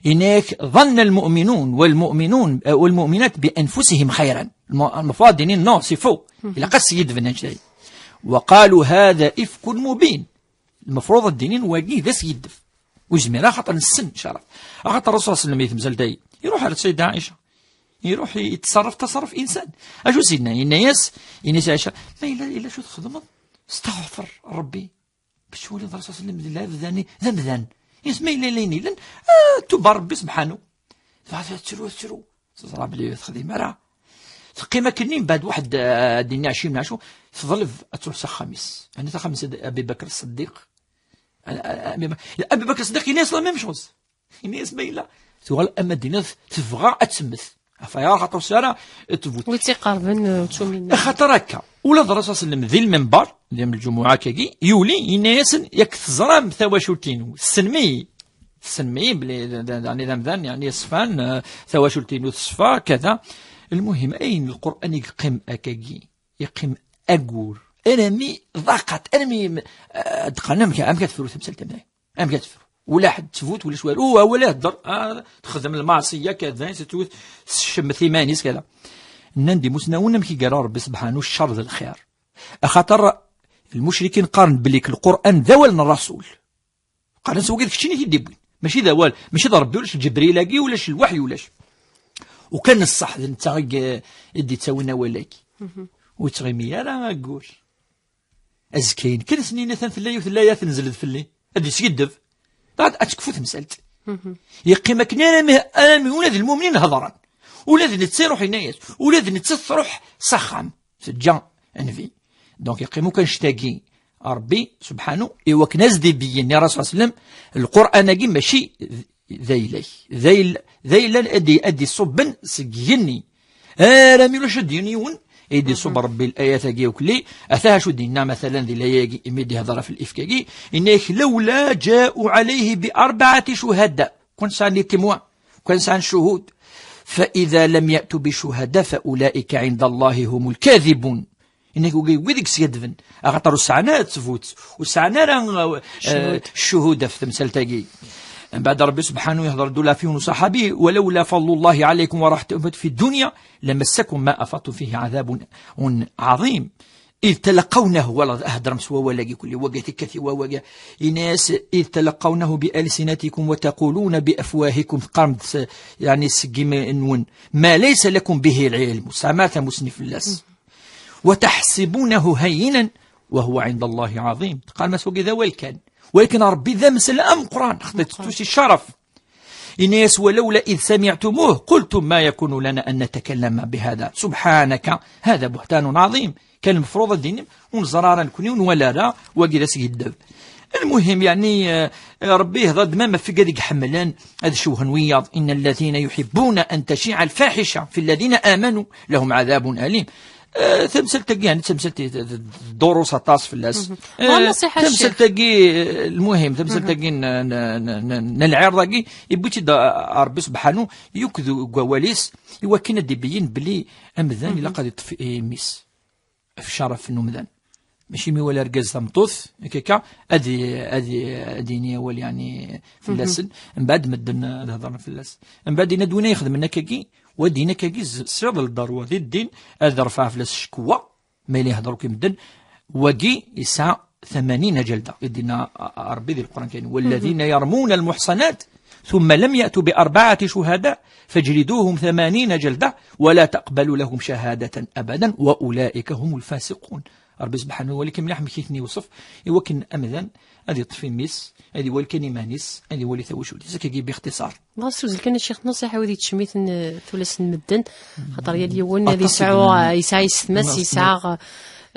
Yenna-k, "Ḍanna lmu'minun walmu'minun, eh, walmu'minat bi anfusihim xayran." Lmu-, lmefruḍ ad d-inin, "Non, c'est faux." Ilaq ad s-yedben anect-agi. "Wa qalu hadha ifkun mubin." Lmefruḍ ad d-inin, "Wagi d aseydef." Ur zmireɣ, axaṭer nessen, caraf. Axaṭer Rasul sallam i temsalt-agi, iruḥ ar Sayda Ɛica. Iruḥ i-, yettṣarraf taṣarruf insan. Acu s-yenna? Yenna-yas, yenna-yas Ɛica, "Ma yella, yella acu txedmeḍ? Staɣfer Rebbi." Bac twaliḍ Rasul sallam d amdan, d amdan. Yes, ma yella layen yellan, ah, tuba Rebbi subḥanu. Dɣa tettru, tettru. Teẓra belli ur texdim ara. Teqqim akkenni, mbeɛd waḥed, ah, ad d-nini ɛecrin mnaɛcu, teḍleb ad truḥ s axxam-is. Ɛni s axxam-is Abi Bakr Ṣeddiq? Ah, ah, Abi Bakr, Abi Bakr Ṣeddiq yenna-yas la même chose. Yenna-yas ma yella. Tuɣal ama d-tiniḍ tebɣa ad temmet. Ɣef waya, axaṭer ur tesɛi ara ttbut. Wi tt-iqerben, uh, ur tt-uminen. Axaṭer akka, ula d Rasul sallam di lmimber, di yawm lǧumuɛa akkagi, yuli, yenna-yasen, "Yak teẓram tawacult-inu, tessnem-iyi." Tessnem-iyi belli d, d, d, d, d amdan, yeɛni, yeṣfan, uh, tawacult-inu teṣfa, kada. Lmuhim, ayen Lqur'an i yeqqim akkagi, yeqqim aggur. Armi ḍaqet, armi, uh, d-qqaren amek, amek ad tefru temsalt am tayi. Amek ad tefru? Ula ḥedd ttbut, ulac walu. U awal ihedder, ah, texdem lmaṣiyya, kada, tettwet, tcemmet iman-is, kada. Nnan-d imusnawen amek i yerra Rebbi subḥanu ccer d lxir. Axaṭer lmucrikin qqaren belli Lqur'an d awal n Rasul. Qqaren s wagi d keččini i t-id-iwwin. Mačči d awal, mačči d Rebbi, ulac Ǧebril-agi, ulac lwaḥy, ulac. U kan ṣṣeḥ d netta i, i d-ittawin awal-agi. Ur yettɣimi ara aggur. Azekka-yin kan, asen-ini atan tella yiwet n laya tenzel-d fell-i. Ad d-yeskiddeb. Dɣa ad tekfu temsalt. Yeqqim akken armi, armi ula d lmumnin hedren. Ula d netta iruḥ yenna-yas. Ula d netta tṛuḥ s axxam. Teǧǧa nnbi. Donc yeqqim akk annect-agi Ṛebbi, subḥanu, i wakken ad s-d-ibeyyen i Rasul sallam, Lqur'an-agi mačči d ayla-k. D ayl-, d ayla ad d-, ad d-iṣubben seg igenni. Arami ulac ad d-yini yiwen, i d-iṣubb Rebbi layat-agi akk-, ata acu d-yenna, matalan, di laya-agi, imi d-ihder ɣef lifk-agi, yenna-yak, "Lawla ǧaءu ɛalayhi bi arbaɛati cuhada." Kan sɛan les témoins, kan sɛan ccuhud. "Fa ida lam ya'tu bi cuhada fa ulaika ɛinda Allahi humul kadibun." Yenna-k, wigi, wid i yeskadben, axaṭer ur sɛan ara ttbut, ur sɛan ara, eh, ccuhud ɣef temsalt-agi. Mbeɛd Rebbi subḥanu yehder-d ula ɣef yiwen uṣaḥabi, "Walawla fadlullahi ɛalaykum wa raḥmatuhu fi dunya, lamassakum ma afadtum fihi ɛadabun ɛaḍim." Id talaqawnahu, wala heddrem s wawal-agi kulli, wagi tikkat i wawagi. Yenna-yas, "Id talaqawnahu bi alsinatikum wa taquluna bi afwahikum." Teqqarem-d s, yeɛni, seg imi-nwen, "Ma laysa lakum bihi ilm." Ur tesɛam ara tamusni fell-as. "Wa taḥsibunahu hayyinan wa huwa ɛinda Allahi ɛaḍim." Teqqarem-as wagi d awal kan. Walakin Rebbi d amsel ameqqran, xeṭṭ-, yettut si ccerf. Yenna-yas, "Walawla id samiɛtumuh, qultum ma yakunu lana an natakallama bihada. Subḥanaka, hada buhtanun ɛaḍim." Kan lmefruḍ ad d-inim, ur neẓra ara nekni, ur nwala ara, wagi d asegeddeb. Lmuhim, yeɛni, eh, Rebbi yehder-d ma ɣef wigad i iḥemmlen ad cewhen wiyaḍ. "Inna alladhina yuhibbuna an tashi'a al-fahisha fi alladhina amanu lahum adhabun alim." Eh, tamsalt-agi, yeɛni, d tamsalt i d-, d-, d-, tḍurus aṭas fell-as. Eh, tamsalt-agi, eh, lmuhim, tamsalt-agi n, n, n, n, n lɛirḍ-agi, yewwi-tt-id, eh, Rebbi subḥanu, yakk deg wawal-is, i wakken ad d-ibeyyen belli amdan ilaq ad iṭṭef imi-s ɣef ccerf n umdan. Mačči mi wala argaz tameṭṭut, akka, akka, ad i-, ad i-, ad yini awal, yeɛni, fell-asen. Mbeɛd medden ad hedren fell-as. Mbeɛd yenna-d win ay ixedmen akkagi, wa d-yenna akkagi, z-, sɛiɣ ldarwa di ddin, ad refɛeɣ fell-as ccekwa, ma yella ihder akk i medden, wagi yesɛa ثمانين جلدة. I d-yenna, a, a, Rebbi di Lqur'an Karim, "والذين يرمون المحصنات ثم لم يأتوا بأربعة شهداء فاجلدوهم ثمانين جلدة ولا تقبلوا لهم شهادة أبدا وأولئك هم الفاسقون." Rebbi subḥanahu wa taɛala, mliḥ amek i ten-iwṣef, i wakken amdan ad iṭṭef imi-s, ad iwali kan iman-is, ad iwali tawacult-is, akkagi bixtiṣar. Dɣa s uzzel kan a Ccix Naṣiḥ, wid yettcemmiten, eh, tullas n medden, xaṭer yal yiwen ad yesɛu, eh, yesɛa yessetma-s, yesɛa,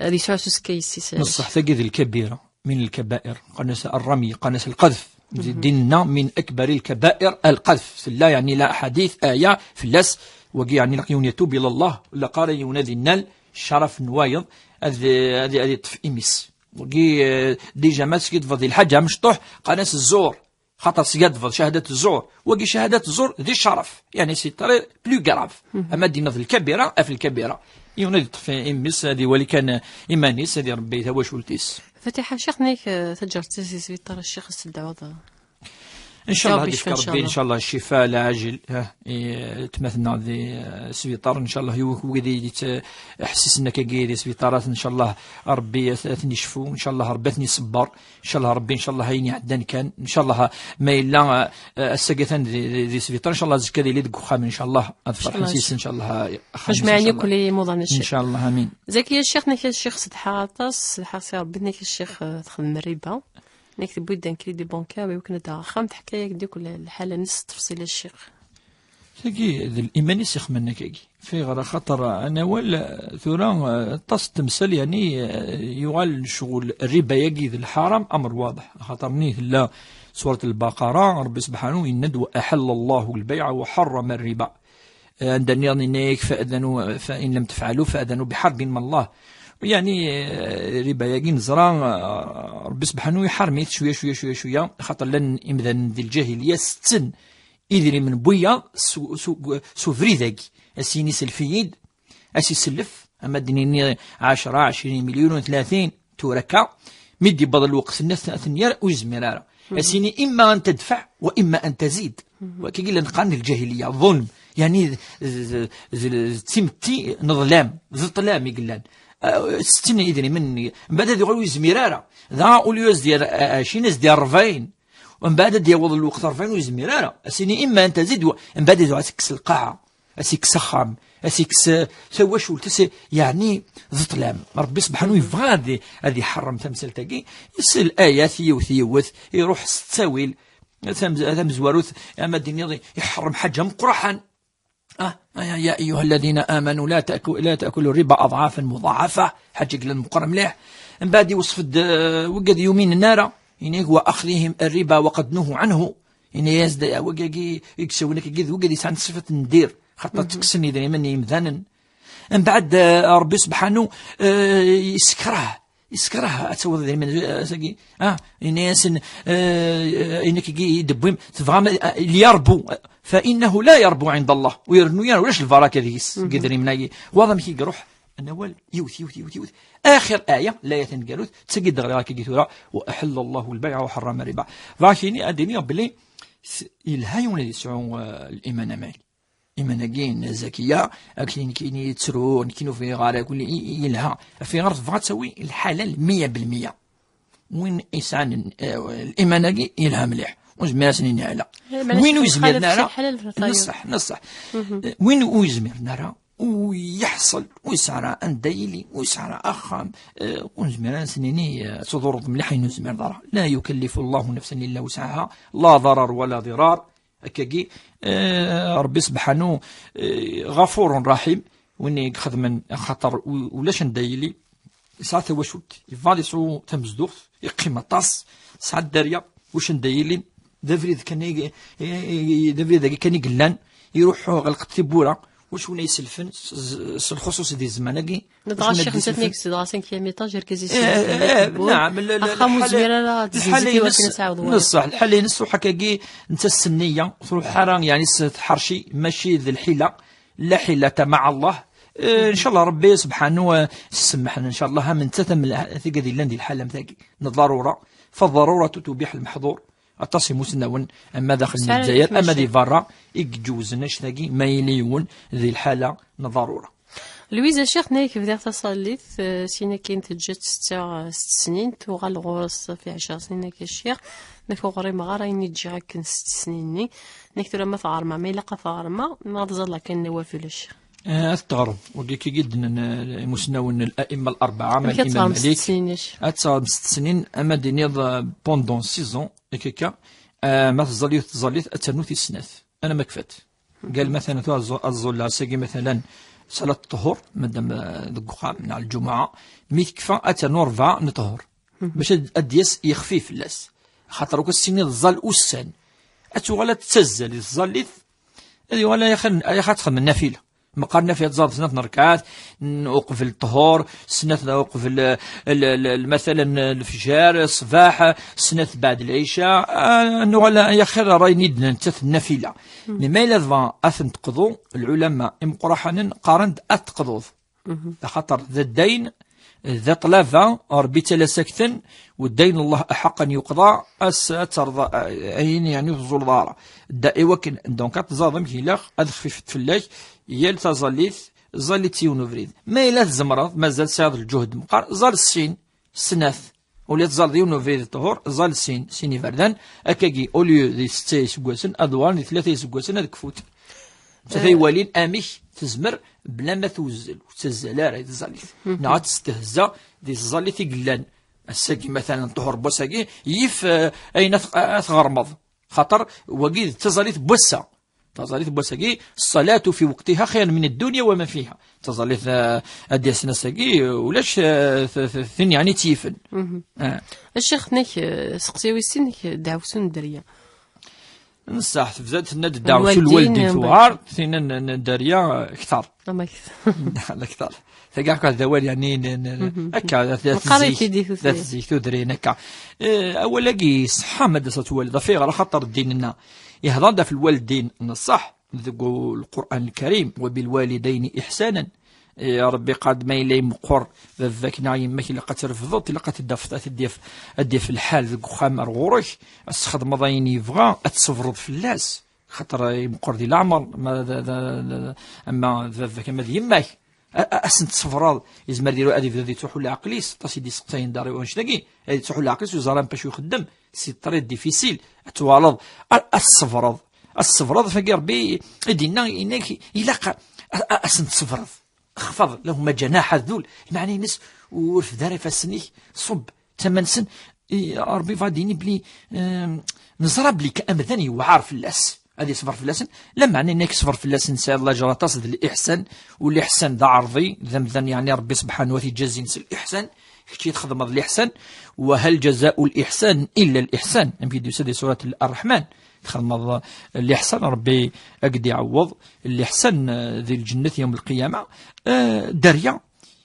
ad yesɛu s uskay yessi-s. Neṣṣeḥ, tagi d lkabira, min lkabair. Qqaren-as rrami, qqaren-as lqadf. Di ddin-nneɣ, min akbar lkabair, alqadf. Tella, yeɛni, la ḥadit, aya, fell-as, wagi, yeɛni, ilaq yiwen yatub ila Allah, ilaq ara yiwen ad innal ccaraf n wayeḍ, ad, ad, ad iṭṭef imi-s. Wagi, eh, déjà ma teskidbeḍ di lḥaǧa amecṭuḥ, qqaren-as zzur. Xaṭer teskidbeḍ cahadat zzur. Wagi cahadat zzur di ccaraf. Yeɛni, c'est très plus grave. Ama d-inneḍ lkabira, af lkabira. Yiwen ad iṭṭef imi-s, ad iwali kan iman-is, ad irebbi tawacult-is. Fatiḥa, ccix-nnek, eh, taǧert-is di sbiṭar, ccix, s-tedɛuḍ, eh, Ncallah ad yefk Rebbi, ncallah, ccifa lɛajil, ha, i tmatna di, eh, sbiṭar, ncallah, i wid i yettḥessisen akkagi di sbiṭarat, ncallah, Rebbi ad, ad ten-yecfu, ncallah, Rebbi ad ten-iṣebber, ncallah, Rebbi, ncallah, ayen iɛeddan kan, ncallah, ma yella, eh, ass-agi atan di, di, di sbiṭar, ncallah, azekka ad yili deg uxxam, ncallah, ad ferḥen s-yes, ncallah, axxam-is, Jemɛen ncallah. Yakk limuḍan, ncallah, amin. Zakiya, ccix, nnek a ccix, sedḥa aṭas, sedḥa si Rebbi, nnek a ccix, eh, txedmem rriba. Nek tewwi-d un crédit bancaire, iwakken ad d-taɣ axxam, teḥka-yak-d akk lḥala-nnes s tefṣil a ccix. Tagi d liman-is ixemmen akkagi. Fiɣer axaṭer anawal, eh, tura, eh, aṭas n temsal, yeɛni, eh, yuɣal ccɣel rriba-yagi d lḥaram, amr waḍeḥ. Axaṭer-nni tella surat Lbaqara, Rebbi sebḥanu yenna-d: "Wa aḥalla Allahu lbayɛa wa ḥarrama rriba." Eh, anda nniḍen yenna-yak: "Fa adanu, fa in lam tefɛalu, fa adanu biḥarbin min Allah." Yeɛni, eh, rriba-yagi neẓra, eh, Rebbi sebḥanu iḥarem-it cwiya, cwiya, cwiya, cwiya, xaṭer llan imdanen di lǧahiliya setten idrimen n wiyaḍ s, s, s ubrid-agi. A s-yini: "Sellef-iyi-d", a s-isellef, ama d-nini ɛecra, ɛecrin milyun, tlatin, tura akka, mi d-yewweḍ lweqt-nni ad ten-, ad ten-yerr, ur yezmir ara. A s-yini: "Imma an tadfeɛ, wa imma an tazid." Wa kagi llan qqaren di lǧahiliya, ḍulm. Yeɛni d, d, d, d, d timetti n ḍlam, d ṭṭlam i yellan. Ah, setten idrimen, mbeɛd ad yuɣal ur yezmir ara. Dɣa, au lieu ad s-d-yerr, ah, ɛecrin, ad s-d-yerr rebɛin. Mbeɛd ad d-yaweḍ lweqt rebɛin ur yezmir ara. A s-yini: "Imma an tazid", wa, mbeɛd ad yuɣal ad tekkes lqaɛa. A s-ikkes axxam, a s-ikkes, eh, tawacult, a s-, yeɛni d ṭṭlam. Rebbi sebḥanu yebɣa ad, ad iḥerrem tamsalt-agi, s layat yiwet yiwet, iruḥ s ttawil, tam-, tamezwarut, ama d-iniḍ iḥerrem ḥaǧa meqqraḥen. Ah, ya, ya ayyuha alladhina amanu la ta'ku-, la ta'kulu riba ad'afan mudha'afa, ḥaǧa yellan meqqer mliḥ. Mbeɛd iweṣṣef-d, eh, wigad yuminen ara, ini-ak: "Wa akhdhihim ar-riba wa qad nuhu anhu." Ini-as-d, wigagi i yessawlen akkagi d wigad yesɛan ṣṣifat n dir, xaṭer ttekksen idrimen i yimdanen. Mbeɛd, eh, Rebbi sebḥanu, eh, yessekreh, yessekreh ad tawiḍ idrimen, eh, sagi. Ah, ini-asen, eh, ini akkagi i d-tewwim, tebɣam, eh, liyarbu, fa innahu la yarbu inda Allah. Ur irennu ara, ulac lbaraka deg-s, deg idrimen-agi. Waḍ amek i iruḥ, anawal, yiwet, yiwet, yiwet, yiwet. Axir aya, layat taneggarut, d tagi d-ɣriɣ akkagi tura: "Wa aḥalla Allahu lbayɛa wa ḥarrama riba." Bɣiɣ ad k-ini, ad iniɣ belli s-, yelha yiwen ad yesɛu, eh, liman amayli. Iman-agi n Zakiya, akken nekkini yettru, nekkini ur fiɣeɣ ara, akk i, i, yelha. Fiɣer tebɣa ad tawi lḥalal meyya belmeyya. Win yesɛan, eh, liman-agi yelha mliḥ. Ur zmireɣ ad s-nini ala. Eh, win ur yezmiren ara, neṣṣeḥ, neṣṣeḥ. Eh, win ur yezmiren ara, ur yeḥṣel, ur yesɛi ara anda yili, ur yesɛi ara axxam, eh, ur nezmir ara ad s-nini, eh, ad tḍurreḍ mliḥ ayen ur nezmir ara. La yukallifu Allahu nafsan illa wusɛaha, la darar wala dirar. Akkagi, eh, Rebbi sebḥanu, eh, ɣafurun raḥim, win i ixedmen, axaṭer u-, ulac anda yili, yesɛa tawacult, yebɣa ad yesɛu tamezduɣt, yeqqim aṭas, yesɛa dderya, ulac anda yili, d abrid kan i, i, i, d abrid-agi kan i yellan, iruḥ ɣelqet tiwwura, wacu win ay iselfen, s, s, s lxuṣuṣ di zzman-agi, Dɣa ccix nettat-nni dɣa cinquième étage, argaz-is axxam ur yezmir ara ad tezzenz-it i wakken ad s-ɛawed wayeḍ. Neṣṣeḥ, lḥal-ines truḥ akkagi, netta s nniya, truḥ ara, yeɛni s tḥerci, mačči d lḥila, la ḥilata maɛa Allah. Eh, ncallah Rebbi sebḥanu, eh, s-semmeḥen, ncallah, am nettat am tigad yellan di lḥal am tagi, n ḍarura, فالضرورة تبيح المحظور. Aṭas imusnawen, ama daxel n Lezzayer, ama di berra, i iǧewzen annect-agi, ma yili yiwen di lḥala n ḍarura. Lwiza Ccix, nnek bdiɣ taṣalit, eh, syin akkin teǧǧa-tt setta, eh, sett snin, tuɣal ɣur-s fi ɛecra snin akka Ccix, nnek ur ɣrimeɣ ara ayen i ǧǧiɣ akken sett snin-nni, nnek tura ma tɣerma, ma ilaq ad tɣerma, ma ad ẓalleɣ kan n awafel a Ccix. Eh, ad teɣrem, wagi kigi d-nnan, eh, imusnawen n الأئمة الأربعة, ma Imam Malik, ad teɣrem sett snin, ama d-iniḍ, eh, pendant six ans, akka, eh, ma teẓẓal yiwet tẓallit, ad ternu tis snat. Ana ma kfat. Qal, matalan, tura ad ẓ-, ad ẓẓulleɣ ass-agi, matalan, ṣalat ṭṭhur, madam, eh, deg uxxam neɣ lǧumuɛa, mi tekfa ad ternu rebɛa n ṭṭhur, bac ad, ad d-yas yexfif fell-as. Axaṭer ur as-tiniḍ ẓẓal ussan, ad tuɣal ad tettazzal di tẓallit, ad yuɣal ay axir, ay axir ad texdem nnafila. Meqqar nnafila tẓallit snat n rrekɛat, n uqbel ṭṭhur, snat uqbel, eh, l-, l-, l-, mathalan, eh, lefjer, ṣṣbeḥ, snat beɛd lɛica, ah, nuɣal ay axir ara ini-d nettat nnafila. Mi ma yella dɣa ad ten-teqḍu, lɛulama imeqqraḥanen qqaren-d ad teqḍuḍ. Axaṭer d ddayen, d ṭṭlaba, Ṛebbi ttala sakten, u ddayen Allah aḥeqq an yuqḍa, as-, ad terḍa, ayen, yeɛni, ur teẓẓuleḍ ara. Da, i wakken, donc, ad tẓaḍ amek ilaq, ad xfifet fell-ak, yal taẓallit, ẓallit yiwen ubrid. Ma yella tzemreḍ, mazal tesɛiḍ lǧuhd meqqar, ẓal sin, snat. Ula tẓalleḍ yiwen ubrid ṭhur, ẓal sin, sin iberdan, akkagi, au lieu di setta iseggasen, ad uɣalen di tlata iseggasen ad kfut. Nettat ay walin amek tezmer, bla ma tewzel, ur ttazzal ara i tẓallit. Neɣ ad testehza di tẓallit i yellan. Ass-agi, matalan, ṭhur n wass-agi, yif, eh, ayen ad t-, ad tɣermeḍ. Xaṭer wagi d taẓallit n wass-a. Taẓallit n wass-agi, ṣṣalatu fi weqtiha xayrun min ad-dunya wa ma fiha. Taẓallit, eh, ad d-yasen ass-agi, ulac, eh, t-, t-, tin yeɛni tt-yifen. Ah. Ccix, nek, eh, seqsi wis sin, nek, ddeɛwessu n dderya. Nṣaḥ, tebda-d tenna-d ddeɛwessu n lwaldin, lwaldin, eh, tuɣar, tin n, n dderya, eh, ktar. Ama ktar. Ala ktar. Tagi akka d awal, yeɛni, n, n, akka, d at zik, d at zik tudrin, akka. Eh, awal-agi ṣṣeḥḥa ma d-as ad twaliḍ, ɣef ayɣer, axaṭer ddin-nneɣ ihḍer-d ɣef lwaldin n ṣṣeḥ deg Lqur'an Lkarim, wa bilwalidayni iḥsanan. Eh, Ṛebbi qal-d ma yella yemqer baba-k neɣ yemma-k, ilaq ad trefdeḍ, ilaq ad t-id-tafeḍ, ad t-id-yaf, ad d-yaf lḥal deg uxxam ar ɣur-k, ad s-txedmeḍ ayen yebɣa, ad tṣebreḍ fell-as. Xaṭer yemqer di leɛmer, ma d, d, d, ama d baba-k ama d yemma-k. A, a, ad sen-tṣebreḍ, yezmer ad iru-, ad yebdu ad yettruḥu leɛqel-is, aṭas i d-iseqsayen dar i wanect-agi, ad yettruḥu leɛqel-is, ur yeẓri ara amek i ixeddem, c'est très difficile, ad twaleḍ, a, ad tṣebreḍ, ad tṣebreḍ, fagi Ṛebbi i d-yenna, yenna-k, ilaq a, a, a sen-tṣebreḍ, xfeḍ lahuma ǧanaḥa ddul, lmeɛna-ines ur rfed ara ifassen-ik, ṣubb, tama-nsen, i, Ṛebbi va d-yini belli, em, neẓra belli ka amdan yewɛer fell-as, ad yeṣber fell-asen, lameɛna yenna-k ṣber fell-asen, tesɛiḍ lajer aṭas d liḥsan, u liḥsan d aɛerḍi, d amdan, yeɛni Ṛebbi subḥanahu wa taɛala yettjazi s liḥsan, kečč i txedmeḍ liḥsan, wa hal ǧazau liḥsan illa liḥsan, amek i d-yusa di surat Ṛṛeḥman, txedmeḍ liḥsan, Ṛebbi ad k-d-iɛewweḍ liḥsan, eh, di lǧennet yawm lqiyama, eh, dderya,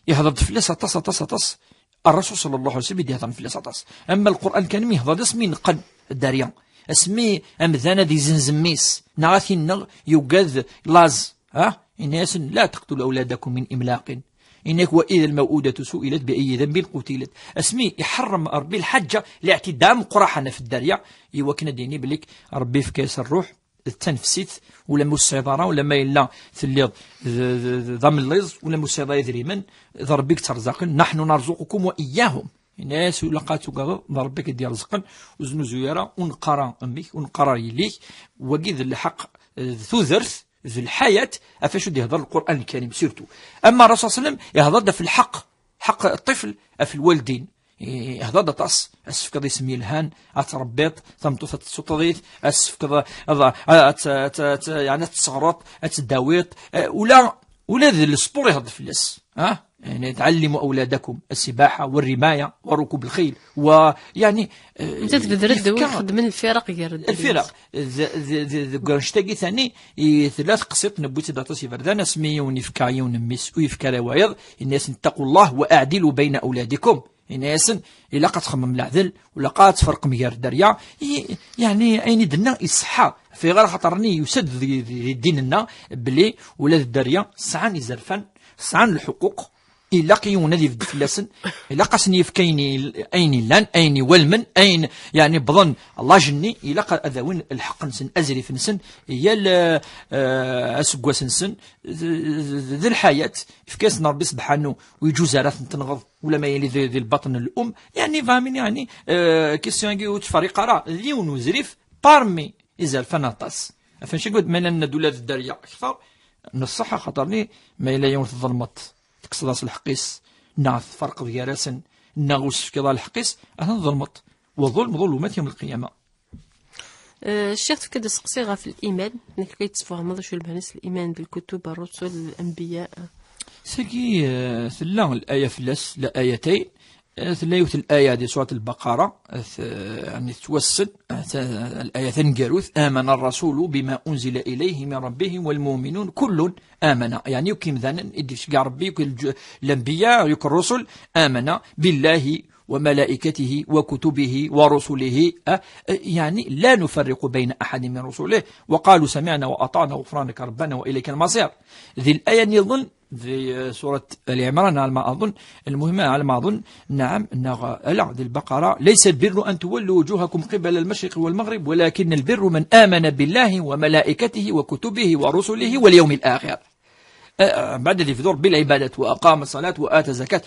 ihḍer-d fell-as aṭas, aṭas, aṭas, Ṛṛasul ṣalla Llahu ɛalayhi wa sallam i d-ihḍren fell-as aṭas. Ama Lqur'an Lkarim ihḍer-d asmi neqqen dderya. Asmi amdan ad izenz mmi-s, neɣ ad t-ineɣ, yugad laẓ. Ha? Yenna-yasen, "La taqtulu awladakum min imlaqin." Yenna-yak, "Wa idha lmaw'udatu su'ilat bi ayyi dhanbin qutilat." Asmi iḥerrem Ṛebbi lḥaǧa, liɛtida ameqqraḥ ɣef dderya, i wakken ad d-yini belli Ṛebbi yefka-yas ṛṛuḥ, d tanefsit, ulamma ur tesɛiḍ ara, ulamma yella telliḍ d, d, d, d amelliẓ, ulamma ur tesɛiḍ ara idrimen, d Ṛebbi i yetterẓaqen, "Naḥnu narzuqukum wa iyyahum." Yenna-yas, "Ilaq ad tugadeḍ, d Ṛebbi i k-id-yerẓqen, ur znuzuy ara, ur neqqar ara mmi-k, ur neqqar ara yelli-k." Wagi d lḥeqq, d tudert, d lḥayat, ɣef wacu d-ihḍer Lqur'an Lkarim, surtout. Ama Ṛṛasul ṣalla Llahu ɛalayhi wa sallam, ihḍer-d ɣef lḥeqq, ḥeqq ṭṭifl ɣef lwaldin. Ihḍer-d aṭas, ad s-tefkeḍ isem yelhan, ad tṛebbiḍ, tameṭṭut ad tessuṭṭeḍ-it, ad s-tefkeḍ, ad, ad, ad, ad, ad, yeɛni ad tesseɣreḍ, ad tdawiḍ, eh, ula, ula d lespur ihḍer fell-as, ha? Yeɛni, "Tɛallimu awladakum as-sibaḥa wa rrimaya wa rukub lxil", wa, yeɛni, eh, Netta tebder-d yefka win xeddmen lfiraq gar lfiraq. D, d, d, deg wanect-agi tani, i tella teqsiṭ, newwi-tt-id aṭas iberdan, asmi yiwen yefka yiwen mmi-s, u yefka ara wayeḍ, yenna-yasen, "Ttaqu Llah wa aɛdilu bayna awladikum." Yenna-yasen, ilaq ad txemmem leɛdel, u ilaq ad tferqem gar dderya. I, yeɛni, ayen i d-nenna iṣeḥḥa. Ɣef ayɣer? Axaṭer-nni yusa-d di, di, di ddin-nneɣ belli ula d dderya sɛan izerfan, sɛan lḥuquq, ilaq yiwen ad ibedd fell-asen, ilaq ad sen-yefk ayen il-, ayen illan, ayen iwalmen, ayen, yeɛni, wwḍen laj-nni, ilaq ad awin lḥeqq-nsen, azrif-nsen, yal, eh, aseggas-nsen, d, d, d lḥayat, yefka-yasen Ṛebbi sebḥanu, ur yeǧǧuz ara ad ten-tenɣeḍ, ulamma yili di, di lbaṭn n l-um. Yeɛni, fahmin, yeɛni, eh, question-agi ur tettferriq ara, d yiwen uzrif parmi izerfan aṭas. Ɣef wannect-agi, ma nnan-d ula d dderya kter, n ṣṣeḥ, axaṭer-nni ma yella yiwen tḍelmeḍ, tekkseḍ-as lḥeqq-is, neɣ tferqeḍ gar-asen, neɣ ur s-tefkiḍ ara lḥeqq-is, atan tḍelmeḍ. Wa ḍulm, ḍulumat yawm lqiyama. Eh, Ccix, tefkiḍ aseqsi ɣef liman, nekk ay d-tesfehmeḍ acu lmeɛna-s liman belkutub, rrusul, lanbiya. Tagi, eh, tella l'aya fell-as, l'ayatayn. Eh, tella yiwet l'aya di surat al-Baqara, eh, t-, eh, yani tettwassen, eh, t-, l'aya taneggarut: آمن الرسول بما أنزل إليه من ربه والمؤمنون كل آمن. Yani, yakk imdanen i d-iceggeɛ Rebbi, yakk lǧ-, l'anbiya, yakk الرسل, آمن بالله وملائكته وكتبه ورسله، eh, eh, يعني لا نفرق بين أحد من رسله وقالوا سمعنا وأطعنا غفرانك ربنا وإليك المصير. Di l'aya nniḍen, di, eh, surat Ali Imran, ɛla ma aḍun, المهم, ɛla ma aḍun, naɛam, neɣ, eh, ala, di Lbaqara: ليس البر أن تولوا وجوهكم قبل المشرق والمغرب ولكن البر من آمن بالله وملائكته وكتبه ورسله واليوم الآخر. Eh, mbeɛd ad yebdu Rebbi: العبادة وأقام الصلاة وآتى الزكاة.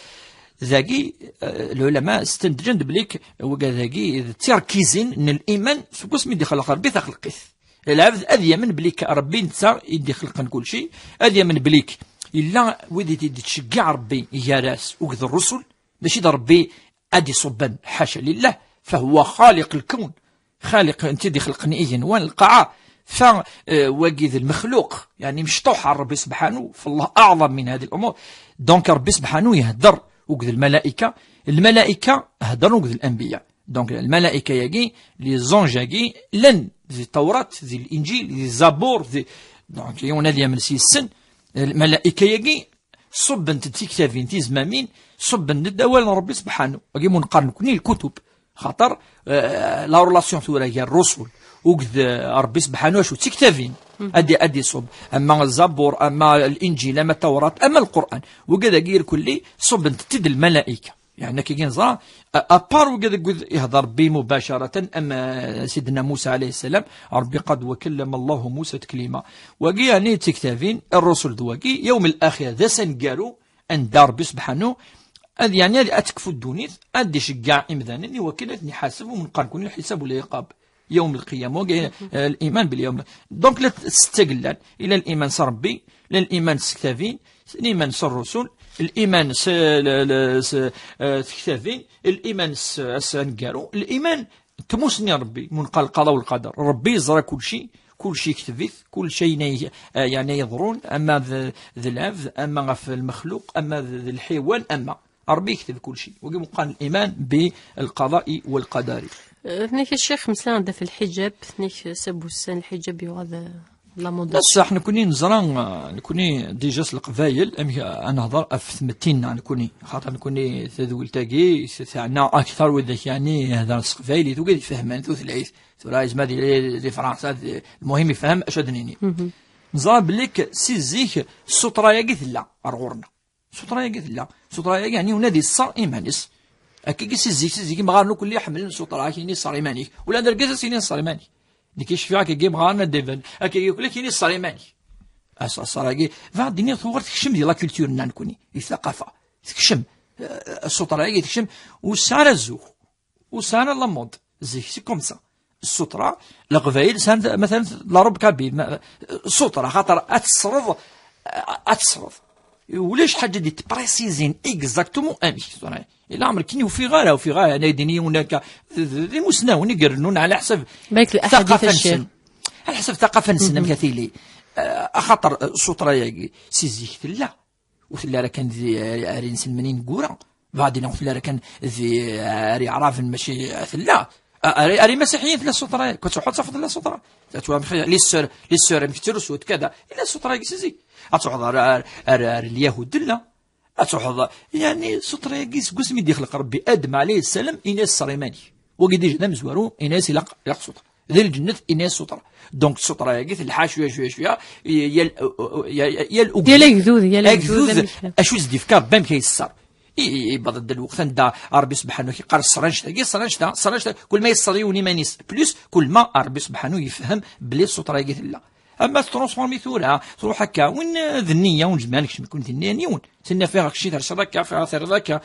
Dagi, eh, lɛulama stendǧen-d belli wigad-agi d tirkizin n liman seg wasmi i d-ixleq Rebbi taxelqit. Lɛebd ad yamen belli Rebbi netta i d-ixelqen kulci, ad yamen belli yella wid i d-yettceggiɛ Rebbi gar-as akked rrusul, mačči d Rebbi ad iṣubben, ḥaca lillah, فهو خالق الكون. Xaliq, netta i d-ixelqen igenwan, lqaɛa. Fa, eh, wagi d lmexluq, yani mecṭuḥ ɣer Rebbi sebḥanu, فالله أعظم من هذه الأمور. Donc Rebbi sebḥanu ihedder akked lmalayka, lmalayka heddren akked lanbiya. Donc lmalayka-yagi, les anges-agi, llan di Tawrat, di Linǧil, di Zabur, di, donc yiwen ad yamen s yes-sen, lmalayka-yagi ṣubbent-d tiktabin tizmamin, ṣubbent-d awal n Rebbi sebḥanu. Wagi mu neqqar nekni lkutub, xaṭer, eh, la relation tura gar rrusul akked, eh, Rebbi sebḥanu, acu d tiktabin ad, ad iṣubb, ama Zabur, ama Linǧil, ama Tawrat, ama Lqur'an. Wigad-agi irkelli ṣubbent-tt-id lmalayka. Yani akkagi neẓra, à part wigad akked ihder Rebbi mubacaratan, am, eh, Sidna Musa alayhi ssalam, Rebbi قال وكلم الله موسى تكليما. Wagi yani d tiktabin, rrusul d wagi, yawm al-axir d ass aneggaru, anda Rebbi sebḥanu ad, yani ad, ad tekfu ddunit, ad d-iceggeɛ imdanen i wakken ad ten-iḥaseb, u neqqar nekni lḥisab u lɛiqab. Yawm al-qiyama, wagi, eh, liman bil yawm. Donc la t-, setta yellan, ila liman s Rebbi, ila liman s tektabin, liman s rrusul, liman s, l-, l-, s, eh, tektabin, liman s, s aneggaru, liman d tmussni n Rebbi, mu neqqar lqada u lqader. Rebbi yeẓra kulci, kulci yekteb-it, kulci ayen ay, eh, yani yeḍrun, ama d, d lɛebd, ama ɣef lmexluq, ama d, d lḥiwan, ama. Rebbi yekteb kulci. Wagi mu neqqar liman bil qada'i wal qadari. Eh, tnek a Ccix, meslaɣ-d ɣef lḥiǧab, tnek s abussan lḥiǧab yuɣal d la mode. D ṣṣeḥ, nekni neẓra, eh, nekni déjà s Leqbayel, amek, eh, ad nehder ɣef tmetti-nneɣ nekni. Xaṭer nekni tadwilt-agi, s-, teɛna akter widak yani heddren s teqbaylit, wigad ifehmen tutlayt. Tura yezmer di, di Fransa, di, lmuhim ifhem acu ad nini. Neẓra belli k-, si zik ssutra-agi tella ar ɣur-neɣ. Ssutra-agi tella. Ssutra-agi, yani, ula d iṣṣer iman-is. Akkagi si zik, si zik, imɣaren akk-nni ḥemmlen ssutra, ad ak-yini ṣṣer iman-ik. Ula d argaz ad s-yini ṣṣer iman-ik. Nekk i cfiɣ akkagi imɣaren ad d-iban, akkagi akk-nni ad ak-yini ṣṣer iman-ik. Aṣ-, aṣṣer-agi, bɣiɣ ad d-iniɣ tuɣal tekcem di la culture-nneɣ nekni, di taqafa. Tekcem, eh, ssutra-agi tekcem, ur tesɛi ara zzux. Ur sɛan la mode. Zik, c'est comme ça. Ssutra, Leqbayel sɛan, matalan, la robe kabyle, ma-, ssutra, xaṭer ad tesreḍ, ad tesreḍ. Ulac ḥaǧa di tprécisin exactement amek, ssutra. Ila ɛmer kini ufiɣ ara, ufiɣ ara, ana yedini yiwen akka, d, d, d imusnawen i irennun ɛla ḥsab taqafa-nsen. Ɛla ḥsab taqafa-nsen, amek ad tili. Eh, axaṭer, eh, ssutra-yagi, si zik tella. Ur tella ara kan di, eh, ar inselmen ineggura. Baɛdin ur tella ara kan di, eh, ar iɛraben, mačči tella. A-, ar, ar imasiḥiyen tella ssutra, ad truḥeḍ ad tafeḍ tella ssutra. Ad truḥeḍ, les sœurs, les sœurs, amek ttrusunt, kada. Illa ssutra-agi si zik. Ad truḥeḍ ar, ar, ar, ar lyahud tella. Ad truḥeḍ, yani, ssutra-agi seg wasmi d-ixleq Rebbi Adem alayhi ssalam, ini-as ṣṣer iman-ik. Wagi déjà d amezwaru, ini-as ilaq, ilaq ssutra. Di lǧennet, ini-as ssutra. Donc ssutra-agi telḥa cwiya, cwiya, cwiya, yal, yal, yal ugdud, yal agdud, acu i s-d-yefka Rebbi amek ay yesser. I, i, iwweḍ-d lweqt anda Rebbi subḥanahu yeqqar ṣṣer annect-agi, ṣṣer annect-a, ṣṣer annect-a, kul ma yesser yiwen iman-is plus, kul ma Rebbi subḥanahu yefhem belli ssutra-agi tella. Ama tettruṣfurmi tura, truḥ akka, win d nniya, ur nezmir ad nekcem, nekni d nniya n yiwen. Tenna fiɣ kečči terseḍ akka, fiɣ terriḍ akka.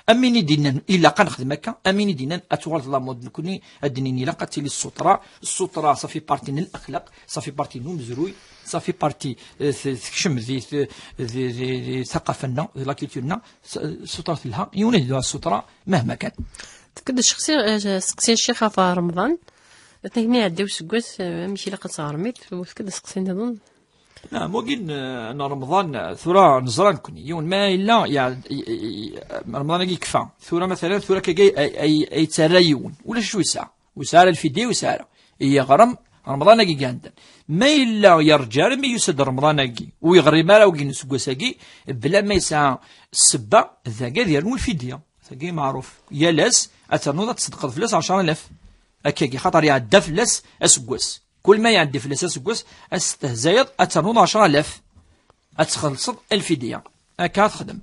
Am win i d-yennan ilaq ad nexdem akka, am win i d-yennan ad tuɣaleḍ la mode, nekni ad d-nini ilaq ad tili ssutra. Ssutra ça fait partie n laxlaq, ça fait partie n umezruy, ça fait partie, eh, t-, tekcem di, di, di, di, di taqafa-nneɣ, di la culture-nneɣ. S-, ssutra telha, yiwen ad yeddu ɣer ssutra mahma kan. Tefkiḍ-d seqsi, eh, seqsi a Ccix ɣef Remḍan. Akken iɛedda useggas, eh, amek ilaq ad teɣrem, u tefkiḍ-d seqsi nniḍen. Naam, wagi n, n Remḍan, tura neẓra nekni. Yiwen ma yella, ya, i, i, i, Remḍan-agi yekfa. Tura, matalan, tura kagi ay, ay, ay yettarra yiwen. Ulac acu yesɛa. Ur yesɛa ara lfidya, ur yesɛa ara. Yeɣrem Remḍan-agi igandan. Ma yella yerǧa armi yusa-d Remḍan-agi, ur yeɣrim ara wagi n useggas-agi, bla ma yesɛa ssebba, dagi ad yernu lfidya. Tagi meɛruf. Yal ass, ad ternuḍ ad tṣeddqeḍ fell-as ɛecra alaf. Akkagi, xaṭer iɛedda fell-as aseggas. Kul ma iɛeddi fell-as aseggas, ad s-testehzayeḍ, ad ternuḍ ɛecra alaf. Ad txellṣeḍ lfidya. Akka ad texdem.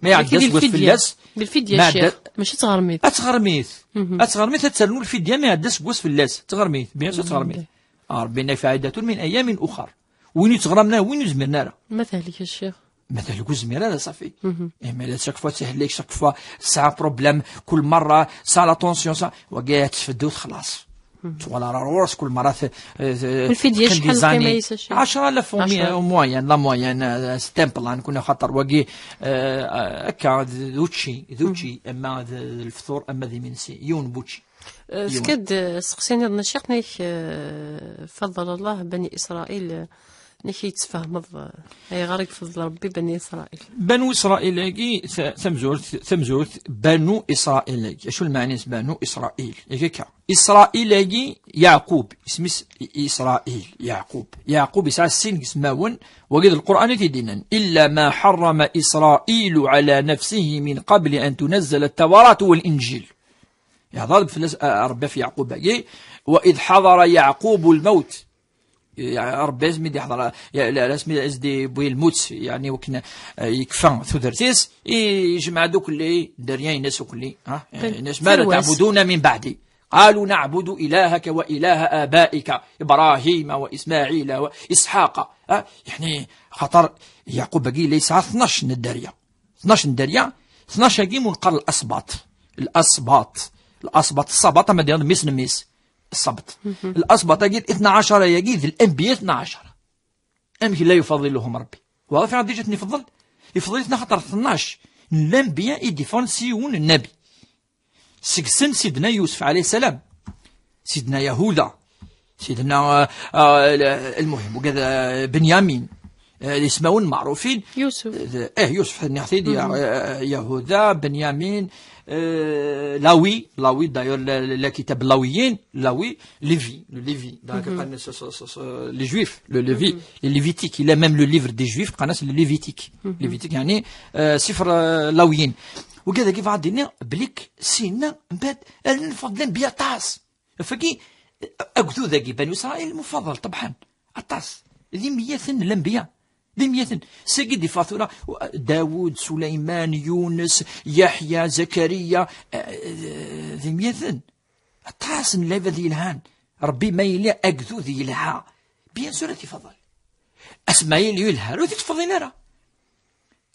Ma iɛedda aseggas fell-as, d lfidya, ma iɛedda ccix, mačči d tɣermit. Ad tɣermit. Mhm. Ad tɣermit, ad ternu lfidya, ma iɛedda aseggas fell-as. D tɣermit. Bien sûr, d tɣermit. Mhm. Rebbi yenna-k, فعدة من أيام أخر. Win ur yettɣramen ara, win ur zmiren ara. Ma tehlek a ccix. Ma tehlek ur tezmir ara, ṣafi. Mhm. Eh, mais là, chaque fois tehlek, chaque fois tesɛa problème, kul merra tesɛa la tension, tesɛa, wagi ad tfeddu, xlaṣ. Mhm. Tuɣal ɣer ɣur-s, kul merra te-, te-, lfidya teqqim des années. Acḥal lqima-is a ccix? Ɛecra alaf en, en moyenne, la moyenne, euh, c'est un plan, nekni xaṭer wagi, euh, akka, d, d učči, d učči, ama d, d leftur, ama d imensi, yiwen n wučči. Eh, yiwen. Tefka-d, eh, asteqsi nniḍen a ccix, nek, eh, faḍḍal Allah Bani Isṛayil, eh, nek i d-tfehmeḍ, eh, ayɣer i ifeḍḍel Ṛebbi Bani Isṛayil? Banu Isṛayil-agi, ta-, tamezwarut, tamezwarut, Banu Isṛayil-agi. Acu lmeɛna-s Banu Isṛayil? Yak akka. Isṛayil-agi, Yeɛqub, isem-is I-, Isṛayil, Yeɛqub. Yeɛqub yesɛa sin n yismawen, wagi d Lqur'an i t-id-yennan. إلا ما حرم إسرائيل على نفسه من قبل أن تنزل التوراة والإنجيل. Yehḍer-d fell-as, a, Ṛebbi ɣef Yeɛqub-agi, وإذ حضر يعقوب الموت. Ya, Ṛebbi asmi d-yeḥḍer, ya, la, la, asmi as-d-yewwi lmut, yeɛni wakken, eh, yekfa tudert-is, yejmeɛ-d ukelli, dderya-ines ukelli, ha? Eh, ines, ماذا تعبدون من بعدي؟ قالوا نعبد إلهك وإله آبائك إبراهيم وإسماعيل وإسحاق. Ha? Yeɛni, xaṭer Yeɛqub-agi yella yesɛa tnac n dderya. Tnac n dderya, tnac-agi mu neqqar الأسباط. الأسباط. الأسباط, ṣṣabaṭ, ama d mmi-s n mmi-s. Ṣṣabaṭ. Mhm. الأسباط-agi, اثنا عشر-agi, d lanbiya اثنا عشر. Amek la يفضلهم Ṛebbi? Waḍ, fiɣ ad iǧǧa-ten ifeḍḍel? Ifeḍḍel-iten axaṭer tnac n lanbiya i d-iffɣen s yiwen n nnabi. Seg-sen Sidna Yusef, alayhi ssalam, Sidna Yahuda, Sidna, ah, ah, lmuhim, ugad, ah, Benyamin, ah, d ismawen meɛrufin. Yusef. Eh, Yusef, nniɣ-t-id, ya, ah, Yahuda, Benyamin, eh, Lawi, Lawi, d'ailleurs, la, la, la kitab Lawiyin, Lawi, Lévi, le Lévi, donc, qqaren s, s, s, s, les Juifs, le Lévi, les Lévitiques, il y a même le livre des Juifs, qqaren-as le Lévitique. Lévitique, yeɛni, ah, sifr, ah, Lawiyin. Ugad-agi bɣa ad d-iniɣ, blik, sinna, mbeɛd, allen fadlen bi aṭas. Fagi, agdud-agi, Banu Israil, mufaḍal, ṭebɛan. Aṭas. D imyaten n lanbiya. D imyaten. Sagi d-iffeɣ tura, Dawud, Suleyman, Yunes, Yeḥya, Zakariya, eh, d imyaten. Aṭas n lɛibad yelhan. Ṛebbi ma yili agdud yelha, bien sûr ad t-ifaḍel. Asma yili yelha, ur t-ittfaḍil ara.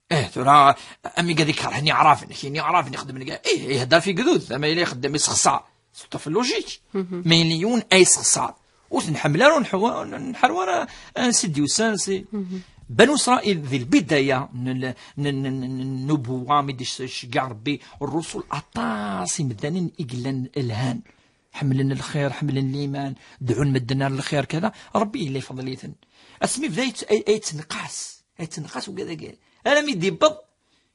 Eh, tura, amigad ikerhen iɛraben, kini iɛraben ixeddmen deg, eh, ihedder fi gdud, ama yella ixeddem isexṣar. C'est tout à fait logique. Mais yella yiwen ay isexṣar. Ur t-nḥemmel ara, ur nḥew-, ur nḥerru ara ansi d-yusa, ansi. Banu Israil, di lbidaya n l-, n, n, n, n, nnubuwa, mi d-iceggeɛ Ṛebbi ṛṛusul, aṭas imdanen i yellan lhan. Ḥemmlen lxir, ḥemmlen liman, dɛun medden ar lxir, kada. Ṛebbi yella ifeḍl-iten. Asmi bda yett-, ay, ay yettneqqas, ay yettneqqas ugad-agi. Armi d-yewweḍ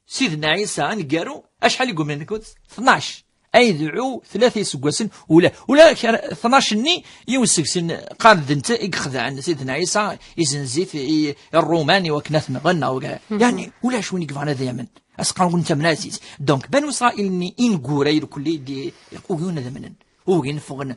Sidna Ɛisa aneggaru, acḥal i yumnen deg-s? Tnac. Ay yedɛu tlata iseggasen, ula, ula kra, tnac-nni, yiwen seg-sen qqaren d netta i ixedɛen Sidna Ɛisa, izenz-it i, i Ṛṛuman i wakken ad t-nɣen, neɣ wagi. Yeɛni, ulac win i yebɣan ad yamen. As-qqaren win ttamen ɛziz. Donc, Banu Israil-nni ineggura irkelli di, ugin ad amnen. Ugin ffɣen.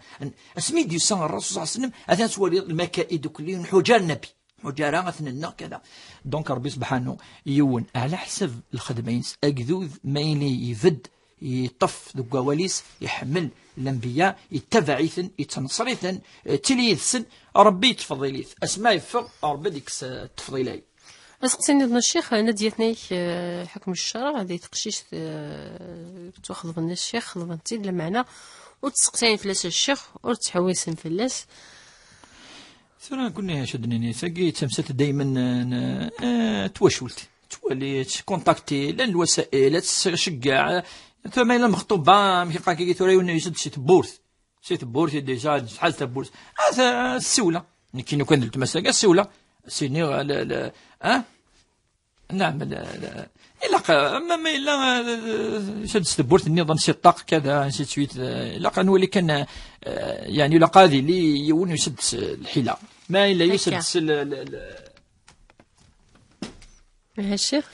Asmi d-yusa Ṛṛasul ṣalla Llahu ɛalayhi wa sallam, atan twaliḍ lmakaid irkelli, ur nḥuǧ ara Nnabi. Ur nḥuǧ ara ad t-nenneɣ, kada. Donc, Ṛebbi subḥanu, yiwen, ɛla ḥsab lxedma-ines, agdud, ma yili ibedd, yeṭṭef deg wawal-is, iḥemmel lanbiya, yettabaɛ-iten, yettneṣṣer-iten, eh, ttili yid-sen, Ṛebbi yettfeḍil-it. Asma yeffeɣ, Ṛebbi ad ikkes, eh, ttefḍila-yi. Aseqsi nniḍen a ccix, Nadya Tnayk, eh, ḥukm ccṛeɛ, di teqcict, eh, ttwaxeḍben a ccix, xeḍben-tt-id, lameɛna ur ttseqsayen fell-as a ccix, ur ttḥewwisen fell-as. Tura nekkni acu d-nini, tagi d tamsalt daymen n, eh, twacult. Tettwali, tettkontakti, llan lwasa'il, ad tceggeɛ. Tura ma yella lmexṭuba, amek iqqar-agi tura, yiwen yusa-d si tewwurt. Si tewwurt i d-yusa, acḥal tawwurt. Ah, ta-, ssiwla. Nekkini kan d letma-s tagi, ssiwla. Sini, la, la, ah? Naam, la, la. Ilaq, ma, ma yella, eh, sed s tewwurt nniḍen si ṭṭaq kada, ainsi de suite, eh, ilaq ad nwali kan, eh, yeɛni ilaq ad yili yiwen yused s lḥila. Ma yella yused s l-, l-, l-, Aha, ccix.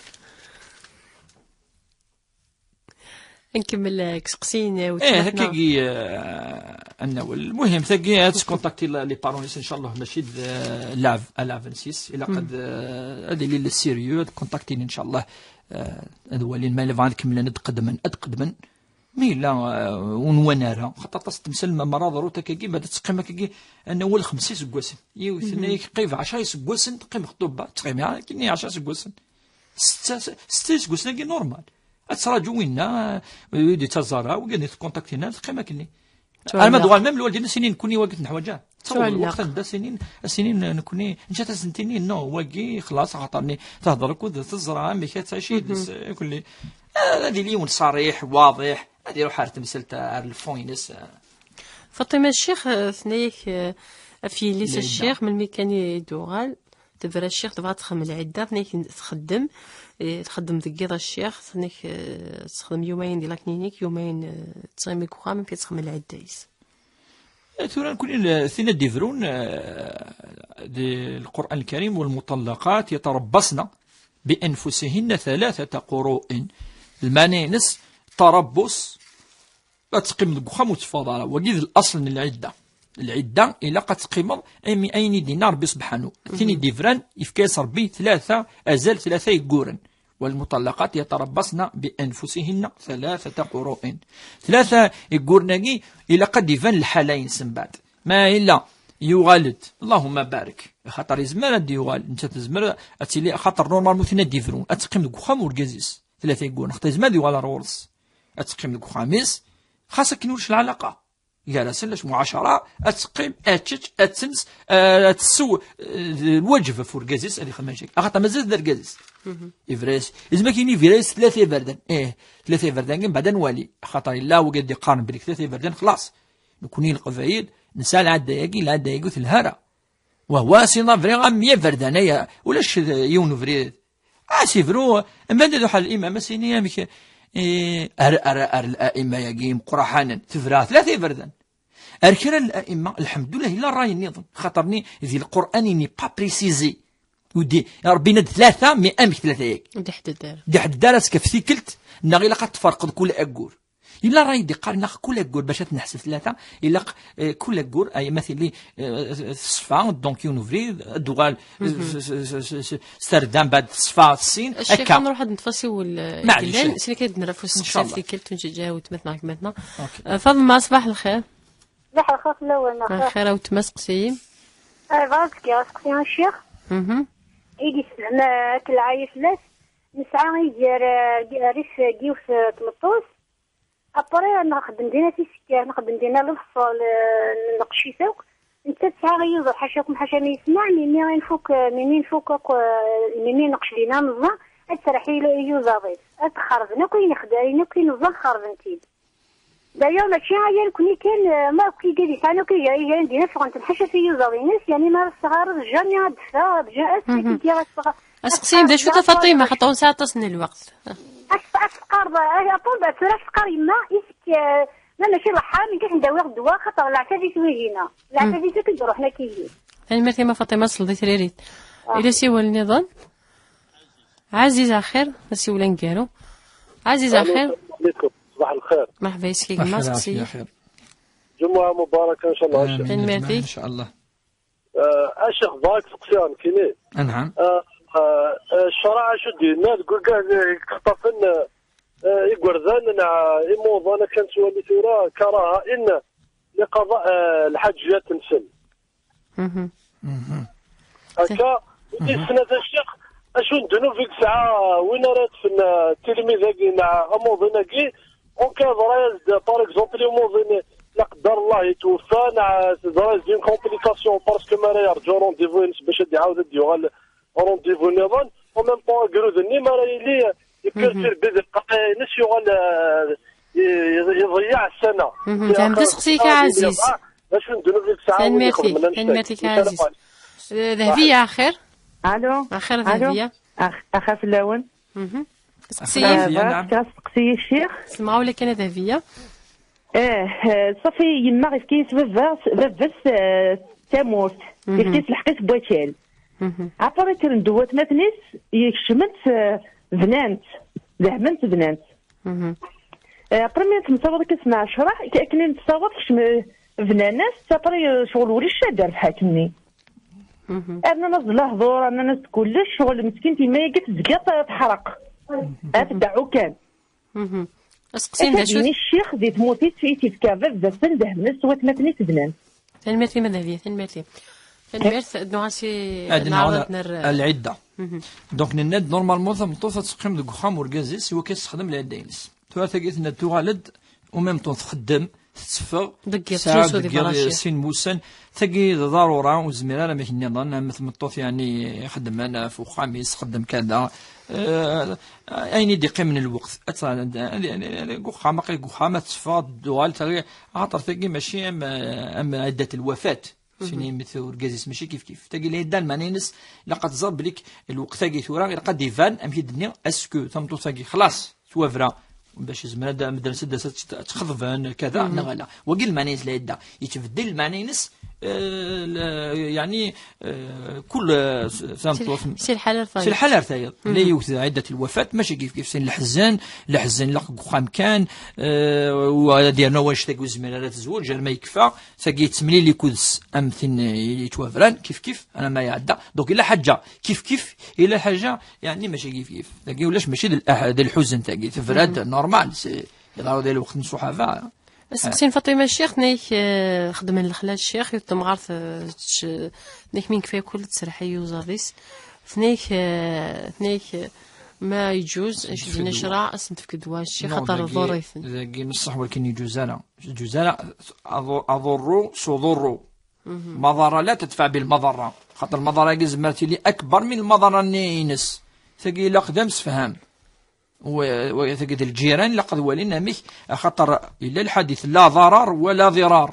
Nkemmel, eh, deg iseqsiyen, eh, eh, wettmaten-a. Akkagi, eh, ad nawel. Lmuhim, tagi ad tkontakti la-, les parents-is, inchallah, mačči d, eh, lɛeb, alaɛeb n sis. Ilaq ad, eh, ad ilin le sérieux, ad kontaktin, inchallah, eh, ad walin ma yella bɣan ad kemmlen, ad qeddmen, ad qeddmen. Ma yella, eh, ur nwan ara, xaṭer aṭas n temsal, ma, ma ara ḍrut akkagi, ma ad teqqim akkagi, ad nawel xemsa iseggasen. Yiwet-nni teqqim ɛecra iseggasen, teqqim xṭubba, tettɣimi akkenni ɛecra iseggasen. Setta, setta iseggasen-agi normal. Ad ttraǧu winna, eh, ur d-yettaẓ ara, wigi ad tkontaktina, teqqim akkenni. Alma d-uɣal même lwaldin, ad s-inin nekkni wagi neḥwaǧ-a. Ttaweḍ lweqt anda ad s-inin, ad s-inin nekkni, nečča-t ad sent-inin, non, wagi, xlaṣ, axaṭer-nni, tehder akked teẓra amek ad tɛic yid-s, eh, kulli. Eh, ad yili yiwen ṣariḥ, waḍiḥ, ad iruḥ ar temsalt, ar le fond-ines, eh. Faṭima Ccix, eh, tenna-yak, eh, ɣef yelli-s a Ccix, melmi kan i d-uɣal, tebra Ccix, tebɣa ad texdem lɛidda, tenna-yak txeddem, eh, txeddem deg yiḍ a Ccix, tenna-yak, eh, ad texdem yumayen di la clinique, yumayen, eh, ad tettɣimi deg uxxam, amek ad texdem lɛidda-is. Eh, tura nekkni l-, tin ad d-ibrun, eh, di Lqur'an Lkarim, والمطلقات يتربصن بأنفسهن ثلاثة قروء. Lmeɛna-ines, tarabbus, ad teqqim deg uxxam ur teffeɣ ara. Wagi d laṣel n lɛidda. Lɛidda ilaq ad teqqimeḍ, imi ayen i d-yenna Rebbi subḥanu. Tin i d-ibran, yefka-yas Rebbi tlata, azal tlata yegguren. والمطلقات يتربصن بأنفسهن ثلاثة قروء. Tlata yegguren-agi, ilaq ad d-iban lḥala-ines mbeɛd. Ma yella yuɣal-d, Allahumma barik, axaṭer yezmer ad d-yuɣal, nettat tezmer ad tili, axaṭer normalement tin ad d-ibrun, ad teqqim deg uxxam urgaz-is. Tlata yegguren, axaṭer yezmer ad yuɣal ar ɣur-s. Ad teqqim deg uxxam-is, xas akken ulac lɛalaqa gar-asen, lac muɛacara, ad teqqim, ad tečč, ad tens, eh, ad tessew, eh, d lwaǧeb ɣef urgaz-is ad ixdem acu. Axaṭer mazal d argaz-is. Ibra-yas, izmer ad k-yini ibra-yas tlata iberdan. Ih, tlata iberdan kan, mbeɛd ad nwali. Axaṭer yella wigad d-iqqaren belli tlata iberdan, xlaṣ. Nekkni Leqbayel, nesɛa lɛadda-yagi, lɛadda-yagi ur telha ara. Wahwa, c'est vrai, am iberdan aya, ulac, eh, yiwen ubrid. Ah, c'est vrai, mbeɛd ad iruḥ ɣer l'imam, ad s-yini amek, eh, ar, ar, ar l'aima-yagi imeqqraḥanen, tebra tlata iberdan. Ar kra n l'aima, lḥemdullah, yella ṛṛay nniḍen, xaṭer-nni di Lqur'an i n'est pas précisé. Ur d-, Ṛebbi yenna-d tlata, mais amek tlata-yagi? Ur d-iḥedded ara. Ur d-iḥedded ara, ɣef tikkelt, neɣ ilaq ad tferqeḍ kul aggur. Yella ṛṛay d-iqqaren neɣ kul aggur bac ad t-neḥseb tlata, ilaq, eh, kul aggur, ay, ma tili, eh, teṣfa, donc yiwen ubrid, ad d-tuɣal, eh, s, s, s, s, s tarda, mbeɛd teṣfa, tessin, akka. Ccix, ad nruḥ ad neṭṭef asiwel, eh, yellan, sin kan ad d-nerr afus, ncallah, ɣef tikkelt, ur nǧeǧǧ ara weltma-tneɣ, gma-tneɣ. Ok. Eh, Faḍma, ṣbaḥ lxir. Ṣbaḥ lxir fell-awen, axir. Axir a weltma, seqsi-yi. Eh, bɣiɣ ad d-fkeɣ aseqsi i ccix. Mhm. I d-isefhem, eh, akken lɛaya fell-as. Nesɛa iger, eh, rrif n yiwet, eh, tmeṭṭut. Après, nxeddem dinna tisekkar, nxeddem dinna lebṣel, eh, nneqc-it akk. Nettat tesɛa iyuzaḍ, ḥacakum ḥaca ma yesmeɛ, melmi i nfuk, eh, melmi i nfuk akk, eh, melmi i nneqc dinna neẓẓa, ad terḥ i iyuzaḍ-is. Ad t-xerben akk ayen ixed-, ayen akk i neẓẓa xerben-t-id. D'ailleurs, mačči aya nekkni kan, eh, ma akk igad yesɛan akk iger-, igran dinna ffɣen-ten ḥaca tiyuzaḍ-ines, yani ma ara tesɣareḍ, jamais ad d-teffeɣ, ad ǧa-, ad s-, Mhm. ad s-, Aseqsi-m d acu-t a Faṭima, xaṭer ur nesɛi aṭas n lweqt. Ad s-, ad s-teqqareḍ, eh, après, tura ad s-teqqar yemma, is-k, eh, ma mačči leḥḥam, nekk ad k-d-awiɣ ddwa, xaṭer leɛtab-is wihina. Leɛtab-is akk i d-iruḥen akka-yi. Tanemmirt a yemma Faṭima, tesleḍ i tririt. Ah. Yella asiwel nniḍen? Ɛaziz axir, asiwel aneggaru. Ɛaziz axir. Allo, salam alaikum. Ṣbaḥ lxir. Merḥba yes-k a gma, seqsi-yi. Ǧumuɛa mubaraka, ncallah. Amin. Tanemmirt-ik. Ncallah. Eh, a Ccix, bɣiɣ ad k-seqsiɣ nekkini. Anɛam. Eh, eh, eh, ccṛeɛ acu d-yenna deg wigad i yexṭafen, eh, eh, igerdan neɣ imuḍan akken nettwali tura, karaha in liqaḍa, eh, lḥaǧiyat-nsen. Mhm. Mhm. Akka, mhm, i d-isna a Ccix, acu n ddnub i yesɛa win ara yeṭṭfen, eh, tilmid-agi neɣ amuḍin-agi, en cas yeḍra-yas-d, par exemple, i umuḍin, la qeddar Allah, yettweffa, neɣ teḍra-yas-d une complication, parce que mi ara yerǧu rendez-vous-ines bac ad d-iɛawed ad d-yuɣal rendez-vous nniḍen, en même temps, agrud-nni mi ara yili yekker tirbi di lqaɛa-ines, yuɣal, eh, i-, i-, iḍeyyeɛ ssana. Mhm. Fehmet aseqsi-k a Ɛaziz. D acu n ddnub i yesɛa win ixedmen annect-agi? Tanemmirt-ik a Ɛaziz. Eh, Dehbiya axir? Allô. Axir a Dahbiya. Ax-, axir fell-awen. Mhm. Seqsi-yi. Axir a Dahbiya, naɛam. Bɣiɣ ad steqsiɣ ccix. S lemɣawla kan a Dahbiya. Eh, eh, ṣafi, yemma yefka-yas baba-s, baba-s, eh, tamurt. Mhm. Yefka-yas lḥeqq-is n wakal. Mhm. Après kkren-d watmaten-is, kecment, eh, bnant. Dehment, bnant. Mhm. Eh, après mi temsaweḍ akka s ɛecra, akken i nessaweḍ kecmen, bnan-as, après, eh, ccɣel ulac ad d-terbeḥ akkenni. Mhm. Rnan-as-d lehdur, rnan-as-d kullec, ccɣel meskint yemma-agi tezga t-, teḥreq. Mhm. Ad tdeɛɛu kan. Mhm. Aseqsi-inu d acu? Ad d-yini ccix di tmurt-is i t-yefka baba-s, dehment-as watmaten-is bnan. Tanemmirt-im a Dahbiya, tanemmirt-im. Tanemmirt, ad nuɣal si, ad neɛreḍ ad nerr lɛidda. Mhm. Donc, nenna-d, normalement, tameṭṭut ad teqqim deg uxxam urgaz-is, i wakken ad tessexdem lɛidda-ines. Tura tagi tenna-d tuɣal-d, au même temps txeddem, tetteffeɣ, deg yiḍ tesɛa tettlusu deg yiḍ, eh, sin n wussan. Tagi d ḍarura, ur tezmir ara amek nniḍen, am tmeṭṭut, yeɛni, ixeddmen ɣef uxxam-is, txeddem kada. Eh, ayen i d-iqqimen lweqt. Ad tt-, ad, ad, ad, deg uxxam, aql-ik deg uxxam, ad teffeɣ, ad d-tuɣal, tagi, axaṭer tagi mačči am, am ɛiddat lwafat. Mhm. Sin yemmet urgaz-is mačči kif kif. Tagi lɛidda lmeɛna-ines, ilaq ad tẓer belli lweqt-agi tura, ilaq ad d-iban, amek i d-nniɣ, est-ce que tameṭṭut-agi xlaṣ, twabra, bac izmer ad, medden s-, ad s-, ad tt-xeḍben, kada, mhm, neɣ ala. Wagi lmeɛna-ines lɛidda. Yettbeddil lmeɛna-ines, eh, l-, yeɛni, eh, kul, eh, s-, tameṭṭut. Si lḥala ar tayeḍ. Si lḥala ar tayeḍ. Mhm. La yiwet ɛiddat lwafat, mačči kif kif, sin leḥzen, leḥzen ilaq deg uxxam kan, eh, u ad yernu wannect-agi ur tezmir ara tezweǧ, arma yekfa, tagi yettemlili kud-s am tin yettwabran, kif kif, arma iɛedda. Donc, ila ḥaǧa kif kif, ila ḥaǧa, yeɛni, mačči kif kif. Tagi ulac, mačči d l-, d lḥuzen tagi, tebra-d, mhm, normal, c'est, iḍerru di lweqt n ṣṣuḥaba. Aseqsi n Faṭima Ccix, tenna-ak, eh, xedmen lexla Ccix, yiwet temɣart, eh, tec-, tenna-ak mi nekfa yakul tesserḥ i uzaḍ-is. Tenna-ak, eh, tenna-ak, eh, ma yeǧǧuz, acu d-icra, ad sen-tefk ddwa Ccix, non, xaṭer dagi, ḍurr-iten. Dagi n ṣṣeḥ, walakin yeǧǧuz ara. Yeǧǧuz ara, aḍu-, aḍurru s uḍurru. Mhm. Maḍarra la tedfaɛ bil maḍarra. Xaṭer lmaḍarra-agi tezmer tili akbar min lmaḍarra-nni ines. Tagi ilaq d amsefham. Wa, wa, tagi d lǧiran, ilaq ad walin amek, axaṭer yella lḥadit, la ḍarar wa la ḍirar.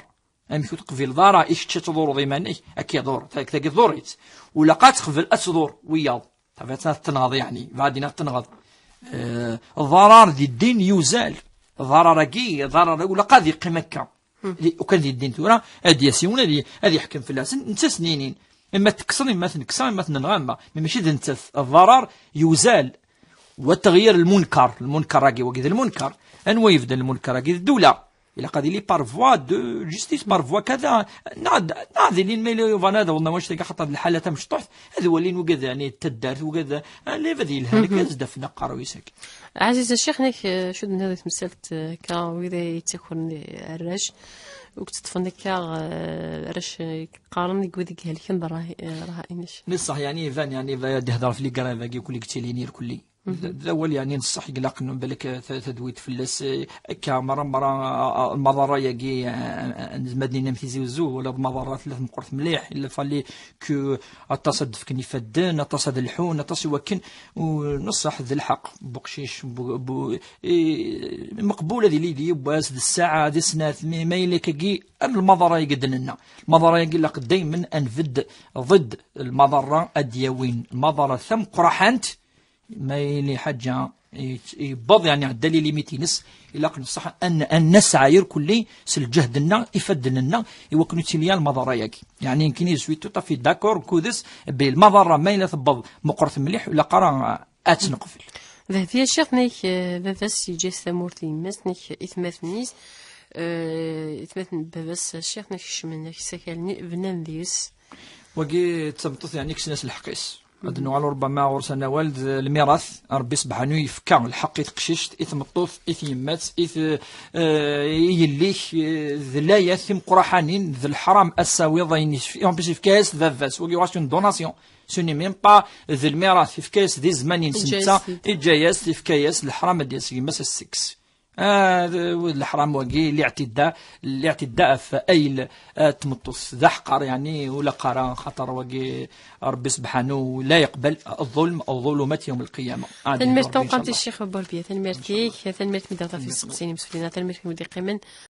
Amek ur teqbil ḍara, i kečč ad tḍureḍ iman-ik, ad k-iḍur, tagi, tagi tḍur-itt. Ula qa teqbel ad tḍur wiyaḍ. Tabɣiḍ ad tenɣeḍ, yeɛni, baɛdin ad tenɣeḍ. Eh, ḍarar di ddin yuzal. Ḍarar-agi, ḍarar-agi, ula qa ad yeqqim akka. Hmm. Di, ukan di ddin tura, ad d-yas yiwen, ad y-, ad yeḥkem fell-asen, netta ad sen-inin. Imma tekkseḍ, imma tnekkseḍ, imma tnenɣa, imma, mais mačči d nettat. Ḍarar yuzal. Wa teɣyir lmunkar, lmunkar-agi, wagi d lmunkar. Anwa yebdan lmunkar-agi? D ddula. Ilaq ad yili par voie de justice, par voie kada. Neɣ d, neɣ ad ilin ma yella yuban ad awḍen wanect-agi, xaṭer d lḥala tamecṭuḥt, ad walin wigad, yeɛni, n taddart, wigad, ah, lɛibad yelhan, mhm, akka ad s-d-afen aqerruy-is akka. Ɛziz Ccix, nek, eh, acu d-tenniḍ i temsalt, eh, akka, wid ay yettakren i arrac, ur k-tt-ṭṭfen akka, eh, arrac, eh, qqaren deg wid i ihelken d rrahi-, eh, rraha-inek. Ni ṣṣeḥ, yeɛni, iban, yeɛni, ad d-ihder ɣef les grèves-agi, kulli yettilin irkelli. D, d awal, yeɛni, n ṣṣeḥ i ilaqen, balak, eh, ta-, tadwilt fell-as, eh, akka, merra, merra, eh, eh, lmaḍarra-agi, eh, eh, eh, nezmer ad nini am Tizi Uzzu, wala d lmaḍarra tella tmeqqret mliḥ, il fallait que aṭas ad d-fken ifadden, aṭas ad lḥun, aṭas i wakken, u, n ṣṣeḥ d lḥeqq, buqcic, bu, bu, eh, meqbul ad yili d yiwwas, d ssaɛa, d snat, mais ma yella akkagi, am lmaḍarra-agi d-nenna. Lmaḍarra-agi ilaq daymen ad nbedd ḍid lmaḍarra ad d-yawin lmaḍarra tameqqraḥant, ma yili ḥaǧa yet-, yewweḍ, yeɛni, ɛedda les limites-ines, ilaq n ṣṣeḥ ad n-, ad nesɛa irkelli s lǧehd-nneɣ, ifadden-nneɣ, i wakken ur ttili ara lmaḍarra-agi. Yeɛni, nekkini, je suis tout à fait d'accord, nkud-s, belli lmaḍarra ma yella tewweḍ meqqret mliḥ, ilaq ara ad tt-neqbel. Dehbiya Ccix, nek, eh, baba-s yeǧǧa-as tamurt i yemma-s, nek, i tmaten-is, eh, i tmaten n baba-s Ccix, nek, kecmen, nek, s akal-nni, bnan deg-s. Wagi d tameṭṭut, yeɛni, kksen-as lḥeqq-is. Ad nuɣal ṛebama ɣur-s ad nawal d lmirat, Ṛebbi sebḥanu yefka lḥeqq i teqcict, i tmeṭṭut, i tyemmat, i t-, eh, i yelli-k, eh, d layat timeqqraḥanin, d leḥram ad s-tawiḍ ayen yef-, en plus yefka-yas-t baba-s, wagi yuɣal c'est une donation, ce n'est même pas d lmirat, yefka-yas di zzman-ines netta, yeǧǧa-yas-t, yefka-yas, leḥram ad d-yas gma-s ad s-tekkes. Ah, d, d leḥram wagi, liɛtida, liɛtida ɣef ayl, ah, tmeṭṭut. D aḥqar, yeɛni, ula qqara, xaṭer wagi, Ṛebbi sebḥanu la yeqbal ḍulm, ḍulumat yawm lqiyama. Ah, tanemmirt tawqant i Ccix Burbya, tanemmirt-ik, tanemmirt mi d-aɣ-tafeḍ isteqsiyen imseflin, tanemmirt-ik mi d-iqqimen.